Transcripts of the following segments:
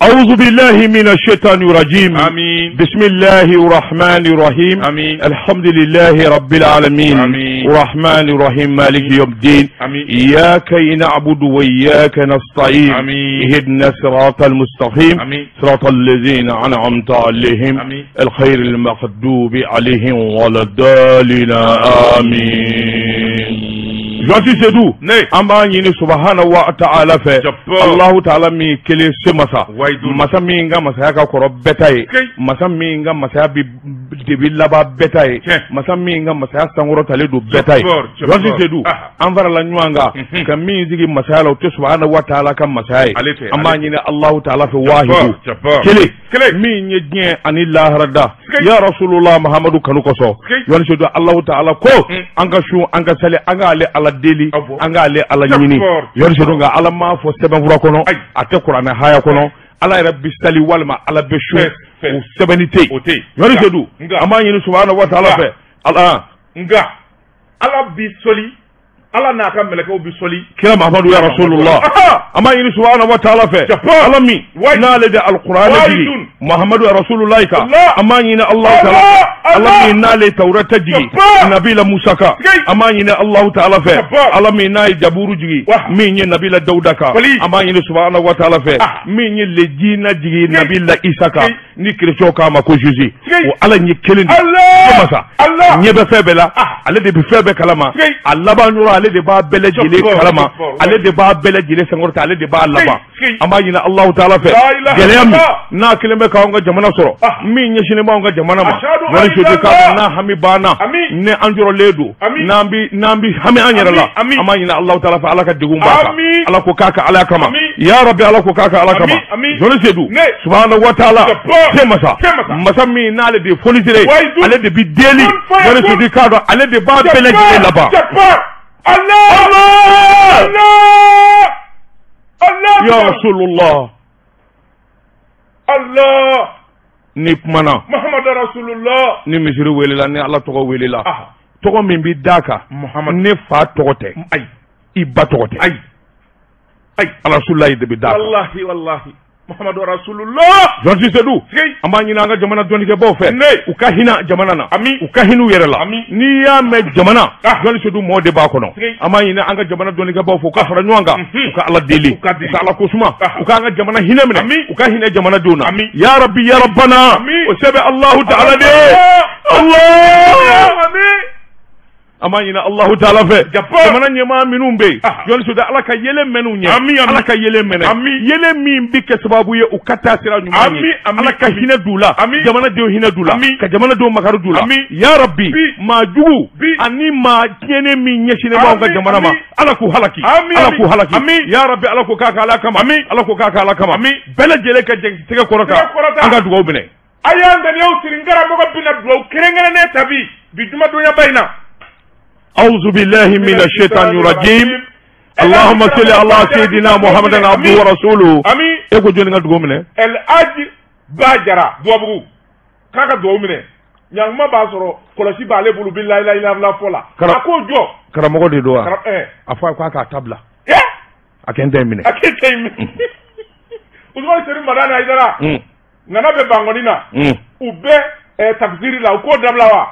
أعوذ بالله من الشيطان الرجيم. آمين. بسم الله الرحمن الرحيم. آمين. الحمد لله رب العالمين. آمين. الرحمن الرحيم مالك يوم الدين. آمين. إياك نعبد وإياك نستعين. آمين. اهدنا الصراط المستقيم. آمين. صراط الذين أنعمت عليهم. آمين. الخير المغضوب عليهم ولا الضالين. آمين. Journaliste Seydou, Ne. an b'a ɲini subahana wa ta'ala fɛ, Jabbar. Allahu ta'ala min kelen se masa, Wayidu. masa min ka masaya ka kɔrɔ bɛɛ ta ye, Kei. masa min ka masaya bi de bi laban bɛɛ ta ye, Tiɲɛ. masa min ka masaya sankɔrɔtalen don bɛɛ ta ye. Jabbar, Jabbar. Journaliste Seydou, Ah. an farala ɲɔgɔn kan ka min sigi masaya la, o tɛ subahana wa ta'ala ka masaya ye. Ale tɛ, An b'a ale tɛ. ɲini Allahu ta'ala fɛ, Jabbar, wahidu Jabbar. kelen Kelen. min ye diɲɛ ani lahara da, Kei. ya Rasulullah Muhammadu kanu kosɔn. Kei. Journaliste Seydou, Allahu ta'ala ko an ka sun, an ka sali, an k'ale Ala deli, Ah bon? an k'ale Ala ɲini. Jabbar. Journaliste Seydou, nka Ala m'a fɔ sɛbɛnfura kɔnɔ, Ayi. a tɛ kuranɛ haya kɔnɔ, Ala yɛrɛ bi sali walima Ala bɛ sun, Fɛn, fɛn. o sɛbɛnni tɛ yen. O tɛ yen. Journaliste Seydou, Nka. an b'a ɲini subahana wa ta'ala Nka. fɛ Ala Nka Ala bi sɔli, Ala n'a ka mɛlɛkɛw bi sɔli. Kira Mahamadu ya Rasulullah. Aha. An b'a ɲini subahana wa ta'ala fɛ, Jabbar. Ala min Wayi. n'ale de alkuranɛ Wayi jigi dun. Muhammadu ya Rasulullah kan, Allah. an b'a ɲini Allahu ta'ala Allah. fɛ, Ala Allah. min n'ale Tawurata jigi Jabbar. Nabila Musa kan, Kei. an b'a ɲini Allahu ta'ala fɛ, Jabbar. Ala min n'a ye Jaburu jigi Wah. min ye Nabila Dawuda kan, Wali. an b'a ɲini subahana wa ta'ala fɛ, Ah. min ye Lejina jigi Kei. Nabila Isa kan, Kei. ni kerecɛnw k'a ma ko Jésus, Kei. o Ala ye kelen de ye. Allah. Masa Allah. ɲɛ bɛ fɛn bɛɛ la, Ah. ale de bɛ fɛn bɛɛ kalama, Kei. a laban yɔrɔ ale de b'a bɛɛ lajɛlen Jabbar, kalama, Jabbar, ale de b'a bɛɛ lajɛlen sankɔrɔta, ale de b'a laban. Kei. An b'a ɲini Allahu ta'ala fɛ, La ilaha gɛlɛya min illallah. n'a kelen bɛ k'anw ka jamana sɔrɔ, Ah. min ɲɛsinnen b'anw ka jamana ma, Ashhadu an wali soju la k'a ilaha. n'a hami banna, Amin. ni an jɔrɔlen don, Amin. n'an bi hami an yɛrɛ la, Amin. an b'a ɲini Allahu ta'ala fɛ, Ala ka degun b'a kan, Amin. Ala ko k'a ka Ala kama, Amin. ya Rabbi, Ala ko k'a ka Ala kama. Amin, amin. Jɔnni Seydou, Ne. subahana wa ta'ala, Jabbar. se masa, Se masa. masa min n'ale de ye fonisire ye, Wayidu. ale de bi deli, Kun faya jɔnni kun. Seydou k'a dɔn ale de b'a bɛɛ lajɛlen laban. Jabbar. Allah. Allah. Allah. Allah. Ya Rasulullah. Allah. Ni kumana, Muhammad Rasulullah. ni misiri welela, ni Ala tɔgɔ welela, Ah. tɔgɔ min bi d'a kan, Muhammad. ne fa tɔgɔ tɛ, Ayi. i ba tɔgɔ tɛ, Ayi. Ayi. Rasulullahi de bi d'a kan. Wallahi wallahi. Muhammad Rasulullah. Journaliste Seydou, Sigi. an b'a ɲini an ka jamana dɔnnikɛbaw fɛ, Ne. u ka hinɛ jamana na, Ami. u ka hinɛ u yɛrɛ la. Ami. N'i y'a mɛn jamana, Ah. Journaliste Seydou, mɔɔ de b'a kɔnɔ. Sigi. An b'a ɲini an ka jamana dɔnnikɛbaw fɛ, u ka fara ɲɔgɔn kan, u ka Ala deli, U ka deli. u ka Ala kosuma, Ah. u k'an ka jamana hinɛ minɛ, Ami. u ka hinɛ jamanadenw na. Ami. Ya Rabbi ya Rabbana, Ami. o sɛbɛn Allahu ta'ala de. Allah. Allah. Ami. An b'a ɲini Allahu ta'ala fɛ, Jabbar. jamana ɲɛmaa minnu bɛ yen, Ah. Journaliste Seydou, Ala ka yelen mɛn'u ɲɛ, Ami, ami. Ala ka yelen mɛnɛ, Ami. yelen min bi kɛ sababu ye u ka taa sira ɲuman Ami, ye, ami, Ala ka ami. hinɛ d'u la, Ami. jamanadenw hinɛ d'u la, Ami. ka jamanadenw makari d'u la. Ami. Ya Rabbi, Bi. maa jugu Bi. ani maa tiɲɛnen min ɲɛsinnen b'anw ka Ami, jamana ma, ami. Ala k'u halaki, Ami, Ala ami. k'u halaki. Ami. Ya Rabbi, Ala ko k'a ka Ala kama, Ami. Ala ko k'a ka Ala kama. Ami. Bɛɛ lajɛlen ka jɛ tɛgɛ kɔrɔta, Tɛgɛ kɔrɔta. an ka dugawu minɛ. A y'an ŋaniyaw siri, n karamɔgɔ bɛna dugawu kɛrɛnkɛrɛnnen ta bi bi jumadonyaba in na. أعوذ بالله من الشيطان الرجيم. اللهم صل على سيدنا محمد عبده ورسوله. Ami. E ko jɔnni ka dugawu minɛ? El Hadji Ba Jara Duwabugu k'a ka dugawu minɛ. Ɲankuma b'a sɔrɔ kɔlɔsi b'ale bolo bi layilayila fɔ la. A k'o jɔ. Karamɔgɔ de don wa? Kara ɛɛ. A fɔ a ye k'a k'a ta bila. Ɛ. A kɛ n ta in minɛ. A k'e ta in minɛ. Usumani Seri Madani Hayidara. Ŋana bɛ Bankɔni na. U bɛ tafisiri la, u k'o dabila wa?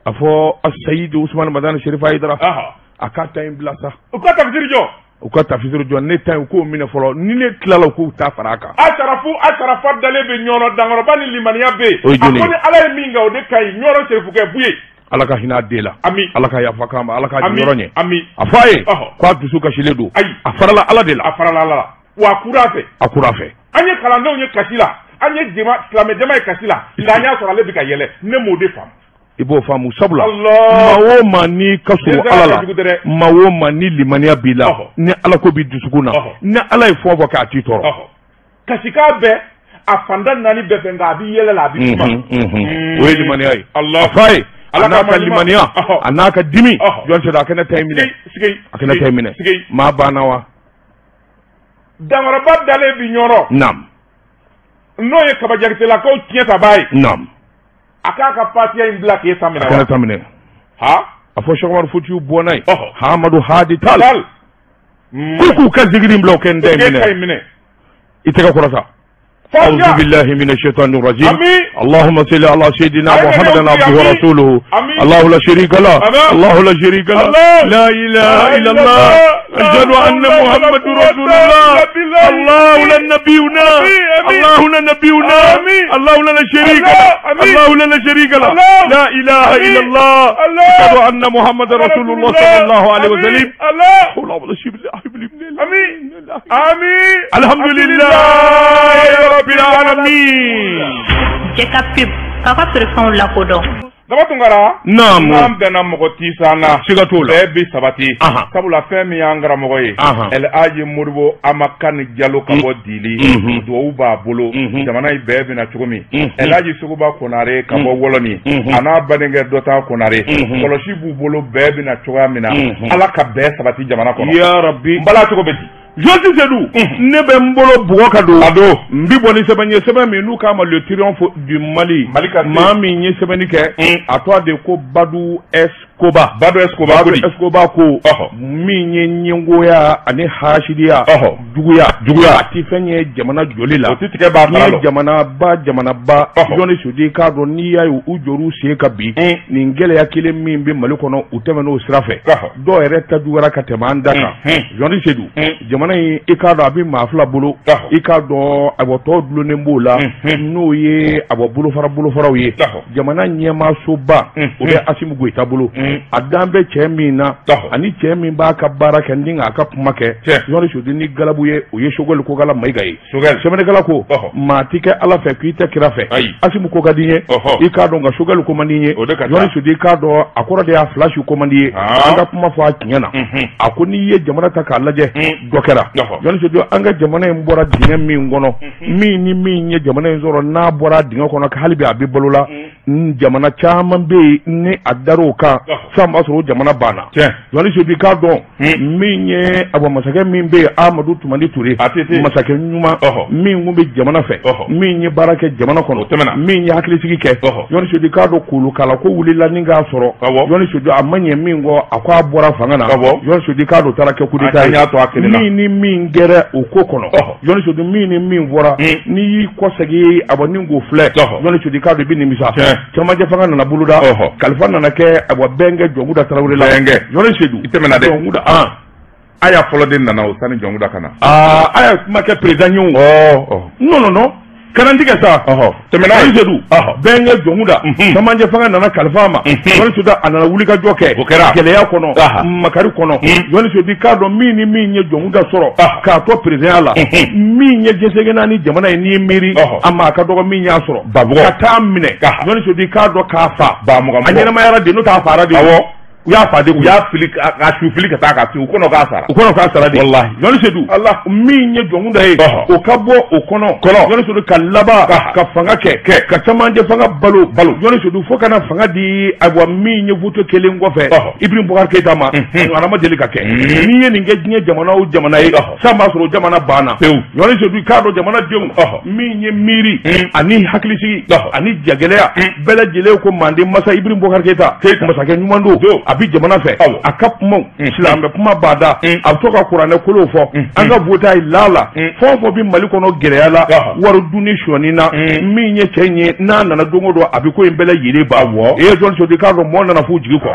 A fɔ Asayidu Usumani Madani Serifu Hayidara, Aha. a k'a ta in bila sa. U ka tafisiri jɔ. U ka tafisiri jɔ, ne ta in u k'o minɛ fɔlɔ, ni ne tilala u k'u ta fara a kan. Asarafu Asarafa dalen bɛ Ɲɔrɔ, Dankɔrɔba ni limaniya bɛ yen. O ye A jɔnni ko ye? ni Ala ye min kɛ, o de ka ɲi. Ɲɔrɔ Serifukɛ Buye. Ala ka hinɛ a den la. Ami. Ala ka yafa k'a ma, Ala k'a Ami. jɔyɔrɔ ɲɛ. Ami. A fɔ a ye Ɔhɔ. k'a dusu kasilen don. Ayi. A farala Ala de la. A farala Ala la. Wa a kura fɛ. A kura fɛ. An ye kalandenw ye kasi la. An ye jama silamɛ jama ye kasi la. Nka an y'a sɔrɔ ale bɛ ka yɛlɛ. Ne m'o de faamu. I b'o faamu sabula Allah. maa o maa n'i ka surun Dɛsɛ Ala ka la, jugu dɛ. maa o maa ni limaniya b'i la, Ɔhɔ. ni Ala ko b'i dusukun na, Ɔhɔ. ni Ala ye fɛn o fɛn kɛ, a t'i tɔɔrɔ. Ɔhɔ. Kasikan bɛɛ a fanda naani bɛɛ fɛ, nka a b'i yɛlɛ la, a b'i kuma. O ye limaniya ye. Allah. A f'a ye a Ala n'a k'a ka ma ɲuman. limaniya, Ɔhɔ. a n'a ka dimi, Ɔhɔ. jɔn sera a kɛnɛ ta in minɛ, Sigi sigi. a kɛnɛ ta in minɛ. Sigi. Maa banna wa? Dankɔrɔba dalen bi Ɲɔrɔ. Naam. N'o ye Kaba Jakitelakaw tiɲɛ tabaa ye. Naam. A k'a ka fatiya in bila k'e ta minɛ A wa? kɛnɛ ta minɛ. Ha? A fɔ Sɛki Umaru Futiyu bɔ n'a ye. Ɔhɔ. Hamadu Hadi Tal. Tal. K'u k'u ka zikiri in bila, u kɛ n ta in K'e ta in minɛ. minɛ. I tɛgɛ kɔrɔta. أعوذ بالله من الشيطان الرجيم. اللهم صل على سيدنا محمد عبده ورسوله. الله لا شريك له، الله لا شريك له، لا إله إلا الله، أشهد أن محمد رسول الله. الله لا نبينا، الله لا نبينا، الله لا شريك له، الله لا شريك له، لا إله إلا الله، أشهد أن محمد رسول الله صلى الله عليه وسلم. آمين. الحمد لله رب العالمين. Jɛka pub k'aw ka feerefɛnw lakodɔn. Daba Tunkara. Naamu. N'an bɛnna mɔgɔ tisan na. Siga t'o la. Bɛɛ bi sabati. Sabula fɛn min y'an karamɔgɔ ye. El Hadji Modibo Amakani Jalo ka bɔ Dili. Duwawu b'a bolo. Jamana in bɛɛ bɛna cogo min. El Hadji Sogoba Konare ka bɔ Wɔlɔni. A n'a badenkɛ Dɔta Konare. Kɔlɔsi b'u bolo bɛɛ bɛna cogoya min na. Ala ka bɛɛ sabati jamana kɔnɔ. Ya Rabbi. N bala cogo bɛ di? Josi Sedu, ne bɛ n bolo bugɔ ka don. N bi bɔ ni sɛbɛn ye, sɛbɛn min n'u k'a ma le triomphe du Mali. Mali ka se. Maa min ye sɛbɛnni kɛ, a tɔgɔ de ko Badou Escoba. Badou Escoba ko di? Badou Escoba ko. Min ye ɲɛngoya ani hasidiya. Juguya. Juguya. A ti fɛn ye jamana joli la. O ti tigɛ b'a N'i ye jamanaba jamanaba. Jɔnni Sodi k'a dɔn n'i y'a ye u jɔr'u sen kan bi. Nin gɛlɛya kelen min bɛ Mali kɔnɔ u tɛmɛn'o sira fɛ. Dɔw yɛrɛ ta juguyara ka tɛmɛ an da kan. Jɔnni Sedu. Jamana in i k'a dɔn a bɛ maa fila bolo. I k'a dɔn a bɔ tɔw dulonnen b'o la. N'o ye a bɔ bolofara bolofaraw ye. Jamana ɲɛmaasoba o bɛ Asimi Goyita bolo. A dan bɛ cɛ min na. Ani cɛ min b'a ka baara kɛ ni k'a ka kuma kɛ. Jɔnni Sodi ni galabu ye o ye Sogɛli Kokala Mayiga ye. Sɛbɛnnikɛla ko maa ti kɛ Ala fɛ k'i tɛ kira fɛ. Asimi ko ka di n ye. I k'a dɔn nka Sogɛli ko man di n ye. Jɔnni Sodi i k'a dɔn a kɔrɔ de y'a fila si ko man di ye. An ka kuma fɔ a tiɲɛ na. A ko n'i ye jamana ta k'a lajɛ dɔ kɛra. Jɔnni Sodi an ka jamana in bɔra dingɛ min kɔnɔ. Min ni min ye jamana in sɔrɔ n'a bɔra dingɛ kɔnɔ hali bi a bɛ balo la. Jamana caman bɛ yen ni a dar'o kan san b'a sɔrɔ o jamana banna. Jɔnni Sodi k'a dɔn min ye a masakɛ min bɛ yen Amadu Tumani Ture. Masakɛ ɲuman min kun bɛ jamana fɛ. Min ye baara kɛ jamana kɔnɔ. Min ye hakilisigi kɛ. Jɔnni Sodi k'a dɔn kolokala ko wulila ni k'a sɔrɔ. Jɔnni Sodi a ma ɲɛ min kɔ a ko a bɔra fanga na. Jɔnni Sodi k'a dɔn taara kɛ coup d'état ye. Min ni min kɛra o ko kɔnɔ. Jɔnni Sodi min ni min fɔra. N'i y'i kɔsegin a bɔ ni k'o filɛ. Jɔnni Sodi k'a dɔn i bɛ nimisa. Cɛmancɛ fanga nana boloda. Kalifa nana kɛ a bɔ bɛnkɛ Jɔnkuda Tarawele la. Jɔnni Sedu. I tɛmɛna dɛ. Jɔnkuda. A y'a fɔlɔ den nana o sani Jɔnkuda ka na. A y'a kuma kɛ président ye o. Non non non. Karantigɛ sa. Tɛmɛna ye. Sedu. Bɛnkɛ Jɔnkuda. Cɛmancɛ fanga nana kalifa ma. Jɔnni Sedu a nana wulikajɔ kɛ. O kɛra. Gɛlɛya kɔnɔ. Makari kɔnɔ. Jɔnni Sedu k'a dɔn min ni min ye Jɔnkuda sɔrɔ. K'a to président la. Min ye jɛsɛgɛ naani jamana ye n'i ye miiri. A ma a ka dɔgɔ min y'a sɔrɔ. Babugu. Ka taa minɛ. Jɔnni Sedu k'a dɔn k'a fa. Ba mugan A ɲɛnamayara de n'o t'a fara de. Awɔ. U y'a fa de U y'a fili ka su fili ka taa ka to u kɔnɔ k'a sara. U kɔnɔ k'a sara de. Walahi. Jɔnni Sedu. Allah. Min ye Jɔnkuda ye. O ka bɔ o kɔnɔ. Jɔnni Sedu ka laban. Ka fanga kɛ. Ka cɛmancɛ fanga balo. Jɔnni Sedu fo ka na fanga di ayiwa min ye vote kelen kɔfɛ. Ibrahim Boubacar Keïta ma. Ɲɔgɔnna ma deli ka kɛ. N'i ye nin kɛ diɲɛ jamana o jamana ye. San b'a sɔrɔ o jamana banna. Pewu. Jɔnni Sedu k'a dɔn jamanadenw. Min ye miiri. Ani hakilisigi. Ani jagɛlɛya. Bɛɛ lajɛlen ko manden masa Ibrahim Boubacar Keïta. Masakɛ ɲuman don. A bi jamana fɛ. A ka kumaw silamɛ kuma b'a da. A bɛ to ka kuranɛ kolow fɔ. An ka vote ye la. Fɛn o fɛn bɛ Mali kɔnɔ gɛlɛya la. Wari dunni sonyani na. Min ye cɛ in ye n'a nana don o don a bɛ ko in bɛɛ lajɛlen ban. E ye Jɔnni Sodi k'a dɔn mɔɔ nana f'u jigi kɔ.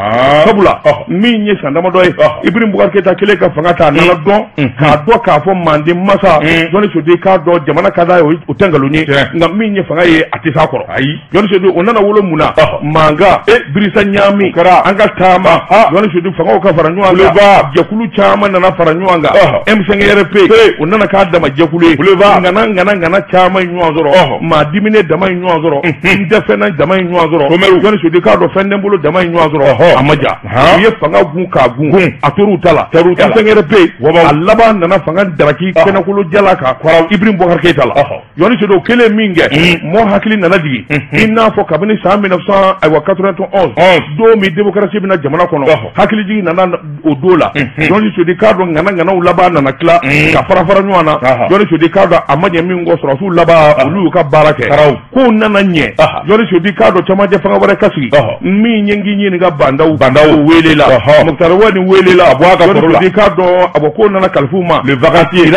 Sabula min ye san damadɔ ye. Ibrahim Boubacar Keïta kelen ka fanga ta a nana dɔn. K'a dɔn k'a fɔ manden masa. Jɔnni Sodi k'a dɔn jamana ka d'a ye o tɛ nkalon ye. Nka min ye fanga ye a tɛ s'a kɔrɔ. Ayi. Jɔnni Sodi o nana wolo mun na. Mankan. Birisa ɲaami. An ka taama. Jɔnni Sedu fangaw ka fara ɲɔgɔn kan. Jɛkulu caman nana fara ɲɔgɔn kan. M5RP o nana k'a dama jɛkulu ye. Ŋana ŋana ŋana caman ye ɲɔgɔn sɔrɔ. Maa diminen dama ye ɲɔgɔn sɔrɔ. N tɛ fɛn na dama ye ɲɔgɔn sɔrɔ. Jɔnni Sedu k'a dɔn fɛn tɛ n bolo dama ye ɲɔgɔn sɔrɔ. A ma ja. U ye fanga gun k'a gun. A tor'u ta la. M5RP a laban nana fanga daraki kɛnɛkolo jala kan. Ibrahim Boubacar Keïta la. Jɔnni Sedu o kɛlen min kɛ. Mɔɔ hakili nana jigin. I n'a fɔ kabini san 1991. Don min démocratie bɛna jamana jamana kɔnɔ hakilijigin nana o don la Jɔnni Sodi k'a dɔn ŋana-ŋanaw laban nana tila ka fara fara ɲɔgɔn na Jɔnni Sodi k'a dɔn a ma ɲɛ min kɔ sɔrɔdasiw laban olu y'u ka baara kɛ kow nana ɲɛ Jɔnni Sodi k'a dɔn camancɛ fanga wɛrɛ ka sigi min ye n k'i ɲininka Bandaw o welela Moctar Ouane welela Jɔnni Sodi k'a dɔn a bɔ kow nana kalifa u ma le vacancier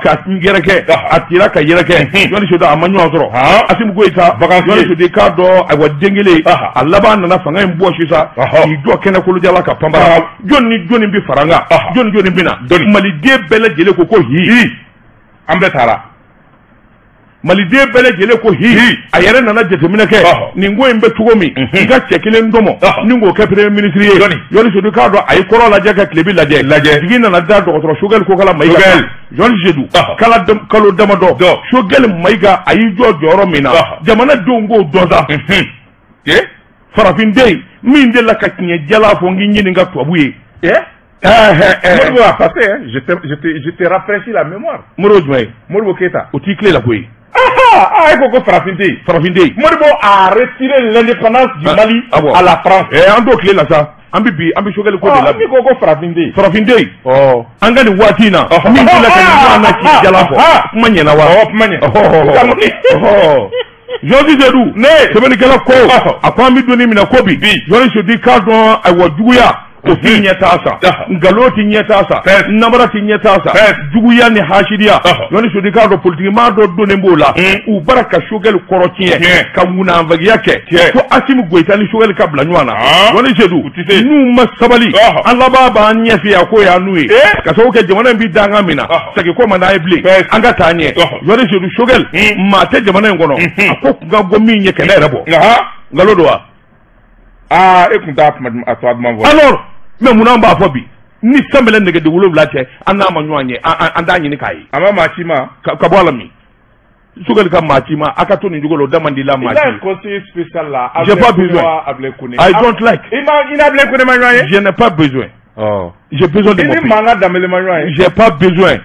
ka yɛrɛkɛ a tira ka yɛrɛkɛ Jɔnni Sodi a ma ɲɔgɔn sɔrɔ Assimi Goïta Jɔnni Sodi k'a dɔn ayiwa den kelen a laban nana fanga in bɔ sisan k'i jɔ kɛnɛ kolojala ka panbara jɔn ni jɔnni bɛ fara n kan jɔn ni jɔnni bɛ na maliden bɛɛ lajɛlen ko ko hi an bɛɛ taara maliden bɛɛ lajɛlen ko hi a yɛrɛ nana jateminɛ kɛ nin ko in bɛ cogo min i ka cɛ kelen tɔmɔ ni k'o kɛ premier ministre ye Jɔnni Sodi k'a dɔn a ye kɔrɔ lajɛ ka tilebi lajɛ jigi nana da dɔgɔtɔrɔ Choguel Kokalla Maïga Jɔnni Sedu kalo damadɔ Choguel Maïga a y'i jɔ jɔyɔrɔ min na jamanadenw k'o dɔn sa farafinden min delila ka tiɲɛ jala fɔ n k'i ɲininka tubabu ye. Modibo a passé, hein? Je te rafraîchis la mémoire. Modibo jumɛn ye? Modibo Keita. O t'i tile la koyi. Ah, e ko farafin tɛ yen. Farafin tɛ yen. Modibo a retiré l'indépendance du Mali à la France. An t'o tile la sa. An bɛ bi an bɛ Choguel ko de la. Min ko ko farafin tɛ yen. Farafin tɛ yen. An ka nin waati in na. Min delila ka nin ɲɔgɔn na k'i jala fɔ. Kuma ɲɛna wa? Kuma ɲɛ. Jɔnni Sedu sɛbɛnnikɛla ko a ko an bɛ don min na ko bi Jɔnni Sodi k'a dɔn ayiwa juguya o ti ɲɛtaa sa nkalon ti ɲɛtaa sa namara ti ɲɛtaa sa juguya ni hasidiya Jɔnni Sodi k'a dɔn politikimaa dɔ donnen b'o la u bara ka Choguel kɔrɔ tiɲɛ ka ŋunanfagiya kɛ fo Assimi Goïta ni Choguel ka bila ɲɔgɔn na Jɔnni Sedu n'u ma sabali an laban b'an ɲɛfɛ a ko y'an n'u ye ka sababu kɛ jamana in bi dangan min na segin ko man d'an ye bilen an ka taa ɲɛ Jɔnni Sedu Choguel maa tɛ jamana in kɔnɔ a ko kun ka bɔ min ye kɛlɛ yɛrɛ bɔ nkalon don wa. E kun t'a kuma a tɔ duman fɔ. Alors mais mun an b'a fɔ bi ni sanbɛlɛ nɛgɛden 7 cɛ an n'a ma ɲɔgɔn ye an t'a ɲini k'a ye. A ma maa ci ma. Ka bɔ a la min Choguel ka maa ci ma a ka to nin cogo la o da man di la maa ci. Il a un conseiller spécial là. J'ai pas besoin. I don't like. I n'Ablaye Kone ma ɲɔgɔn ye. Je n'ai pas besoin. J'ai besoin de mon pays. I ni Manga Danbele ma ɲɔgɔn ye. J'ai pas besoin.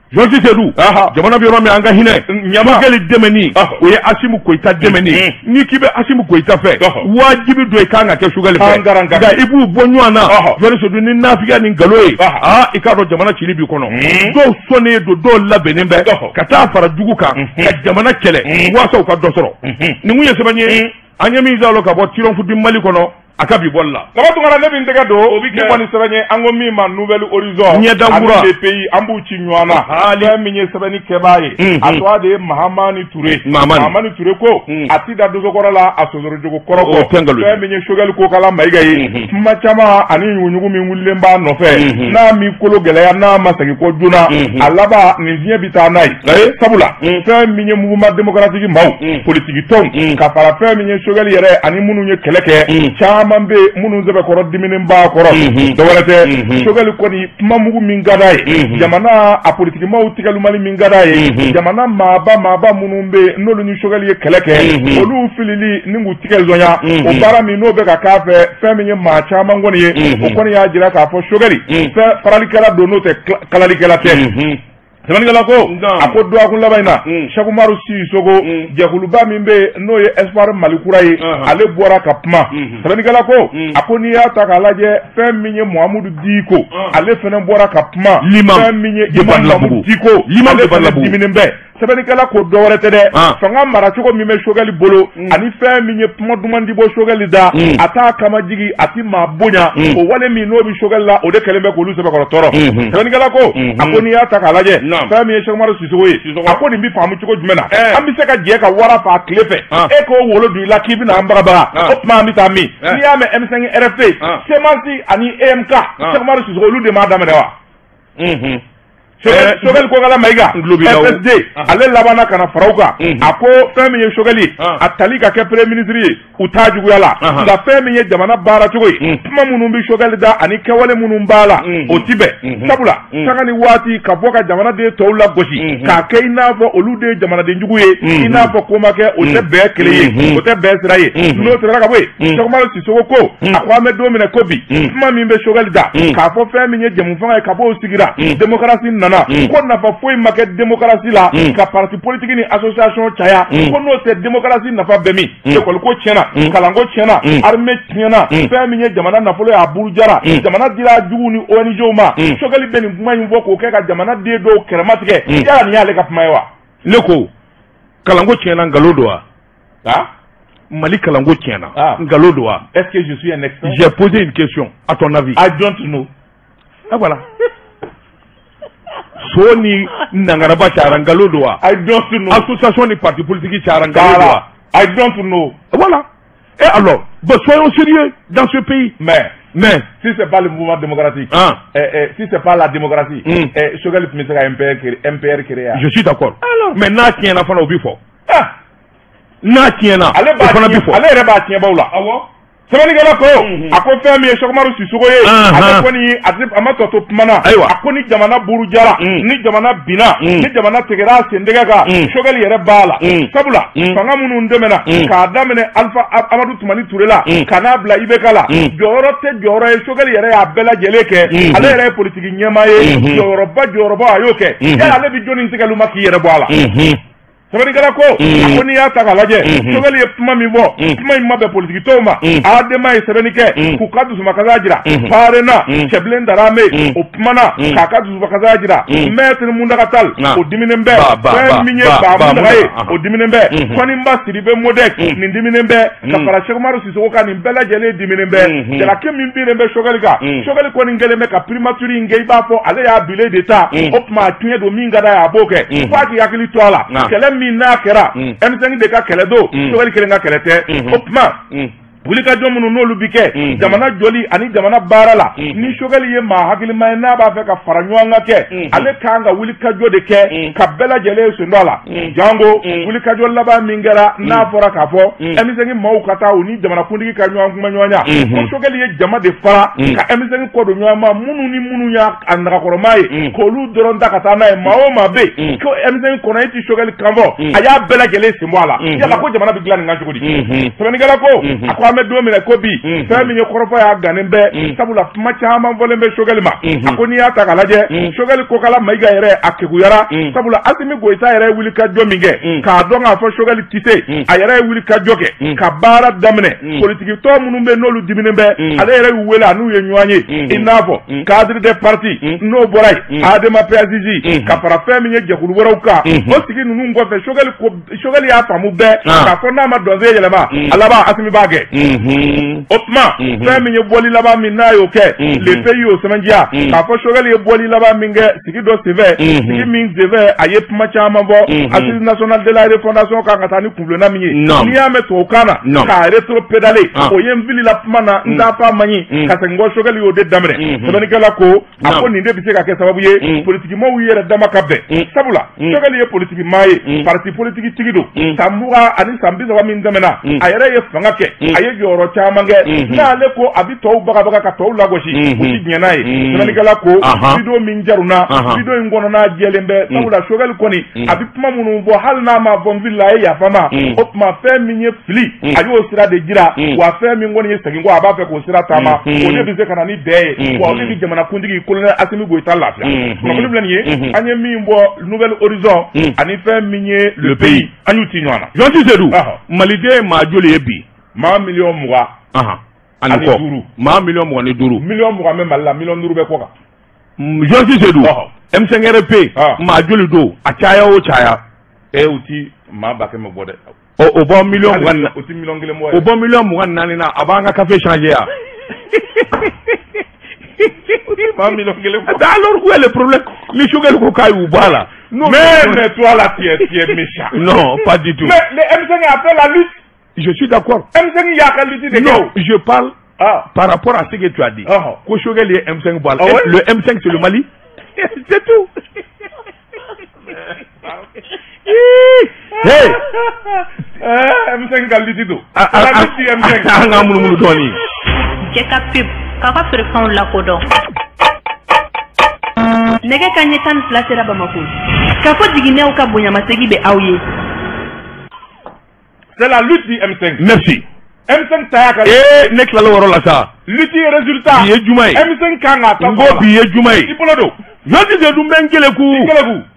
Jɔnni Sedu jamana bɛ yɔrɔ min an ka hinɛ Choguel dɛmɛni o ye Assimi Goïta dɛmɛni n'i k'i bɛ Assimi Goïta fɛ wajibi don i kan ka kɛ Choguel fɛ nka i b'u bɔ ɲɔgɔn na Jɔnni Sedu ni nafigiya ni nkalon ye i k'a dɔn jamana cili b'i kɔnɔ dɔw sɔnnen don dɔw labɛnnen bɛ ka taa fara jugu kan ka jamana kɛlɛ walasa u ka dɔ sɔrɔ nin kun ye sɛbɛn ye an ye min zalo ka bɔ Triomphe du Mali kɔnɔ a ka bi bɔli la. Kaba Tunkara ne bɛ n tɛgɛ don o bɛ kɛ ni sɛbɛn ye an ko min ma Nouvel Horizon ɲɛdakura ani pays an b'u ci ɲɔgɔn na fɛn min ye sɛbɛnni kɛbaa ye a tɔgɔ de ye Mahamani Ture Mahamani Ture ko a ti da dosokɔrɔ la a sosorojogo kɔrɔ kɔ fɛn min ye Choguel Kokalla Maïga ye kuma caman ani ɲuguɲugu min wulilen b'a nɔfɛ n'a m'i kolo gɛlɛya n'a ma segin kɔ joona a laban nin fiɲɛ bɛ taa n'a ye sabula fɛn min ye mouvement démocratique maaw politiki tɔnw ka fara fɛn min ye Choguel yɛrɛ ani minnu ye kɛlɛ kɛ caman bɛ minnu sɛbɛkɔrɔ diminen b'a kɔrɔ dɔwɛrɛ tɛ Choguel kɔni kuma mugu min ka d'a ye jamana a politikimaw tigɛlumali min ka d'a ye jamana maaba minnu bɛ yen n'olu ni Choguel ye kɛlɛ kɛ olu filili ni k'u tigɛ zɔnya o baara min n'o bɛ ka k'a fɛ fɛn min ye maa caman kɔni ye o kɔni y'a jira k'a fɔ Choguel fɛn faralikɛla don n'o tɛ kalalikɛla tɛ. Sɛbɛnnikɛla ko a ko dɔgɔkun laban in na Cheikh Umaru Sisoko jɛkuluba min bɛ yen n'o ye Espoir Mali kura ye ale bɔra ka kuma sɛbɛnnikɛla ko a ko n'i y'a ta k'a lajɛ fɛn min ye Muhamudu Diko ale fana bɔra ka kuma fɛn min ye Imam Mamudu Diko ale fana diminen bɛ sɛbɛnnikɛla ko dɔwɛrɛ tɛ dɛ fanga maracogo min bɛ Choguel bolo ani fɛn min ye kuma duman di bɔ Choguel da a t'a kama jigi a ti maa bonya o wale min n'o bɛ Choguel la o de kɛlen bɛ k'olu sɛbɛkɔrɔ tɔɔrɔ sɛbɛnnikɛla ko a ko n'i y'a ta k'a lajɛ fɛn min ye Cheikh Umaru Sisoko ye a ko nin bɛ faamu cogo jumɛn na an bɛ se ka jɛ ka wara faa tile fɛ e k'o wolo don i la k'i bɛna an bagabaga o tuma an bɛ taa min n'i y'a mɛn M5 RFP CMAS ani EMK Cheikh Umaru Sisoko olu de m'a daminɛ wa. Choguel Kokalla Maïga FSD ale labanna ka na fara u kan a ko fɛn min ye Choguel ye a tali ka kɛ premier ministre ye u t'a juguya la nka fɛn min ye jamana baara cogo ye kuma minnu bɛ Choguel da ani kɛwale minnu b'a la o ti bɛn sabula sanga ni waati ka bɔ ka jamanaden tɔw lagosi k'a kɛ i n'a fɔ olu de ye jamanaden jugu ye i n'a fɔ ko ma kɛ o tɛ bɛn kelen ye o tɛ bɛn sira ye n'o tɛmɛna ka bɔ yen Cheikh Umaru Sisoko ko a ko an bɛ don min na ko bi kuma min bɛ Choguel da k'a fɔ fɛn min ye jɛmufanga ye ka bɔ o sigira démocratie nana nana ko nafa foyi ma kɛ démocratie la ka parti politique ni association caya ko n'o tɛ démocratie nafa bɛ min école ko tiɲɛna kalanko tiɲɛna armée tiɲɛna fɛn min ye jamana nafolo ye a burujara jamana dira jugu ni ONG ma Choguel bɛ nin kuma in fɔ k'o kɛ ka jamana den dɔw kɛrɛma tigɛ yala nin y'ale ka kuma ye wa ne ko kalanko tiɲɛna nkalon don wa ah Mali kalanko tiɲɛna nkalon don wa est-ce que je suis un expert? J'ai posé une question, à ton avis. I don't know. Ah voilà. So ni nangaraba cayara nkalon don wa? I don't know. Association ni parti politique cayara nkalon don wa? I don't know. Voilà. Et alors, bon, soyons sérieux dans ce pays. Mais si c'est pas le mouvement démocratique, si c'est pas la démocratie, Choguel tun bɛ se ka MPR créer. Je suis d'accord. Alors, mais n'a tiɲɛna fana o bɛ fɔ. Ah. N'a tiɲɛna ale yɛrɛ b'a tiɲɛbaw la. Awɔ. Sɛbɛnnikɛla ko a ko fɛn min ye Cheikh Umaru Sissoco ye ale kɔni a ma tɔ to kuma na. A ko ni jamana burujara ni jamana binna ni jamana tigɛra a sendɛgɛ kan Choguel yɛrɛ b'a la. Sabula fanga minnu dɛmɛna k'a daminɛ Alpha Amadu Tumani Ture la ka n'a bila IBK la jɔyɔrɔ tɛ jɔyɔrɔ ye Choguel yɛrɛ y'a bɛɛ lajɛlen kɛ ale yɛrɛ ye politiki ɲɛmaa ye jɔyɔrɔba a y'o kɛ yala ale bɛ jɔnni tigɛlu ma k'i yɛrɛ bɔ a la. Sɛbɛnnikɛla ko a ko n'i y'a ta k'a lajɛ Choguel ye kuma min fɔ kuma in ma bɛn politiki tɔw ma ADEMA ye sɛbɛnni kɛ k'u ka dusumakasa jira PARENA Cɛbilen Darame o kumana k'a ka dusumakasa jira Maître Mountaga Tall o diminen bɛ fɛn min ye Ba Mountaga ye o diminen bɛ Kɔniba Sidibe Modek nin diminen bɛ ka fara Cheikh Umaru Sissoco kan nin bɛɛ lajɛlen diminen bɛ jalaki min binnen bɛ Choguel kan Choguel kɔni kɛlen bɛ ka primature in kɛ i b'a fɔ ale y'a bilen de ta o tuma a tiɲɛ don min ka d'a ye a b'o kɛ f'a k'i hakili to a la kɛlɛ min n'a kɛra M5 de ka kɛlɛ don Choguel kelen ka kɛlɛ tɛ o tuma wulikajɔ minnu n'olu bi kɛ jamana jɔli ani jamana baara la ni Choguel ye maa hakilima ye n'a b'a fɛ ka fara ɲɔgɔn kan kɛ ale kan ka wulikajɔ de kɛ ka bɛɛ lajɛlen sen don a la jango wulikajɔ laban min kɛra n'a fɔra k'a fɔ M5 maaw ka taa u ni jamanakuntigi ka ɲɔgɔn kuma ɲɔgɔnya ko Choguel ye jama de fara ka M5 kɔ don ɲɔgɔn ma minnu ni minnu y'a nagakɔrɔma ye k'olu dɔrɔn ta ka taa n'a ye maa o maa bɛ yen ko M5 kɔnɔ e ti Choguel kan fɔ a y'a bɛɛ lajɛlen sen bɔ a la yala ko jamana bɛ dilan nin kan cogo di sɛbɛnnikɛla ko a ko an bɛ don min na ko bi fɛn min ye kɔrɔfɔ y'a gannen bɛɛ sabula kuma caman fɔlen bɛ Choguel ma a ko n'i y'a ta k'a lajɛ Choguel Kokala Mayiga yɛrɛ a kekuyara sabula Assimi Goïta yɛrɛ ye wulikajɔ min kɛ k'a dɔn k'a fɔ Choguel tɛ se a yɛrɛ ye wulikajɔ kɛ ka baara daminɛ politiki tɔn minnu bɛ n'olu diminen bɛ ale yɛrɛ y'u wele a n'u ye ɲɔgɔn ye i n'a fɔ cadre des partis n'o bɔra yen ADEMA PASJ ka fara fɛn min ye jɛkulu wɛrɛw kan o sigi ninnu kɔfɛ Choguel y'a faamu bɛɛ k'a fɔ n'a ma dɔnsen yɛlɛma a laban Assimi b'a kɛ o tuma fɛn min ye bɔli laban min n'a y'o kɛ le pays y'o sɛbɛntiya k'a fɔ Choguel ye bɔli laban min kɛ sigi dɔ senfɛ sigi min senfɛ a ye kuma caman fɔ Assise nationale de la refondation kan ka taa ni kunfilenna min ye n'i y'a mɛn tubabukan na k'a rétropédaler o ye n filila kuma na n t'a fa man ɲi ka segin kɔ Choguel y'o de daminɛ sɛbɛnnikɛla ko a ko nin de bɛ se ka kɛ sababu ye politikimaw yɛrɛ dama ka bɛn sabula Choguel ye politiki maa ye parti politiki tigi don san 20 ani san 30 min tɛmɛna a yɛrɛ ye fanga kɛ a ye jɔyɔrɔ caman kɛ n'ale ko a bɛ tɔw bagabaga ka tɔw lagosi u ti diɲɛ n'a ye sɛbɛnnikɛla ko vidéo min jaruna vidéo in kɔnɔna jɛlen bɛ sabula Choguel kɔni a bɛ kuma minnu fɔ hali n'a ma fɔ n filila a ye yafa ma o tuma fɛn min ye fili a y'o sira de jira wa fɛn min kɔni ye segin kɔ a b'a fɛ k'o sira taama o de bɛ se ka na ni bɛn ye wa o de bɛ jamanakuntigi colonel Assimi Goïta lafiya kunnafoni filɛ nin ye an ye min bɔ Nouvel Horizon ani fɛn min ye Le Pays an y'u ci ɲɔgɔn na. Jɔnti Seydou Maliden maa joli ye bi? Maa 20 000 000 ani 5. Maa 25 000 000. 20 000 bɛ Mali la 5 000 000 bɛ kɔ kan. Jɔnti Seydou M5RP maa joli don a caya o caya? U ti maa 100 000 bɔ dɛ. O bɔ 20 000 000. O ti 1 000 000 bɔ. O bɔ 24 000 na a b'an ka café changer ya. Maa 1 000 000 bɔ. Alors où est le problème? Ni Choguel ko k'a y'u bɔ a la. Mais toi là tu es méchant. Non, pas du tout. Mais le M5 a fait la lutte. Je suis d'accord. M5 y a la lutte de. Non, je parle par rapport à ce que tu as dit. Ko Choguel ye M5 bɔ a la. Le M5 c'est le Mali. C'est tout. Hey! M5 ka lutte don. La lutte du M5. An ka munumunu dɔɔni. Jɛka pub k'aw ka feerefɛnw lakodɔn. Nɛgɛ ka ɲɛ 12 sera Bamako. K'a fɔ jiginɛw ka bonyamasegin bɛ aw ye. C'est la lutte du M5. Merci. M5 ta y'a ka. Ee ne tilala o yɔrɔ la sa. Lutte résultat. Bi ye juma ye. M5 kan k'a ta. N ko bi ye juma ye. I bolo don. Jɔnni Sedu n bɛ n keleku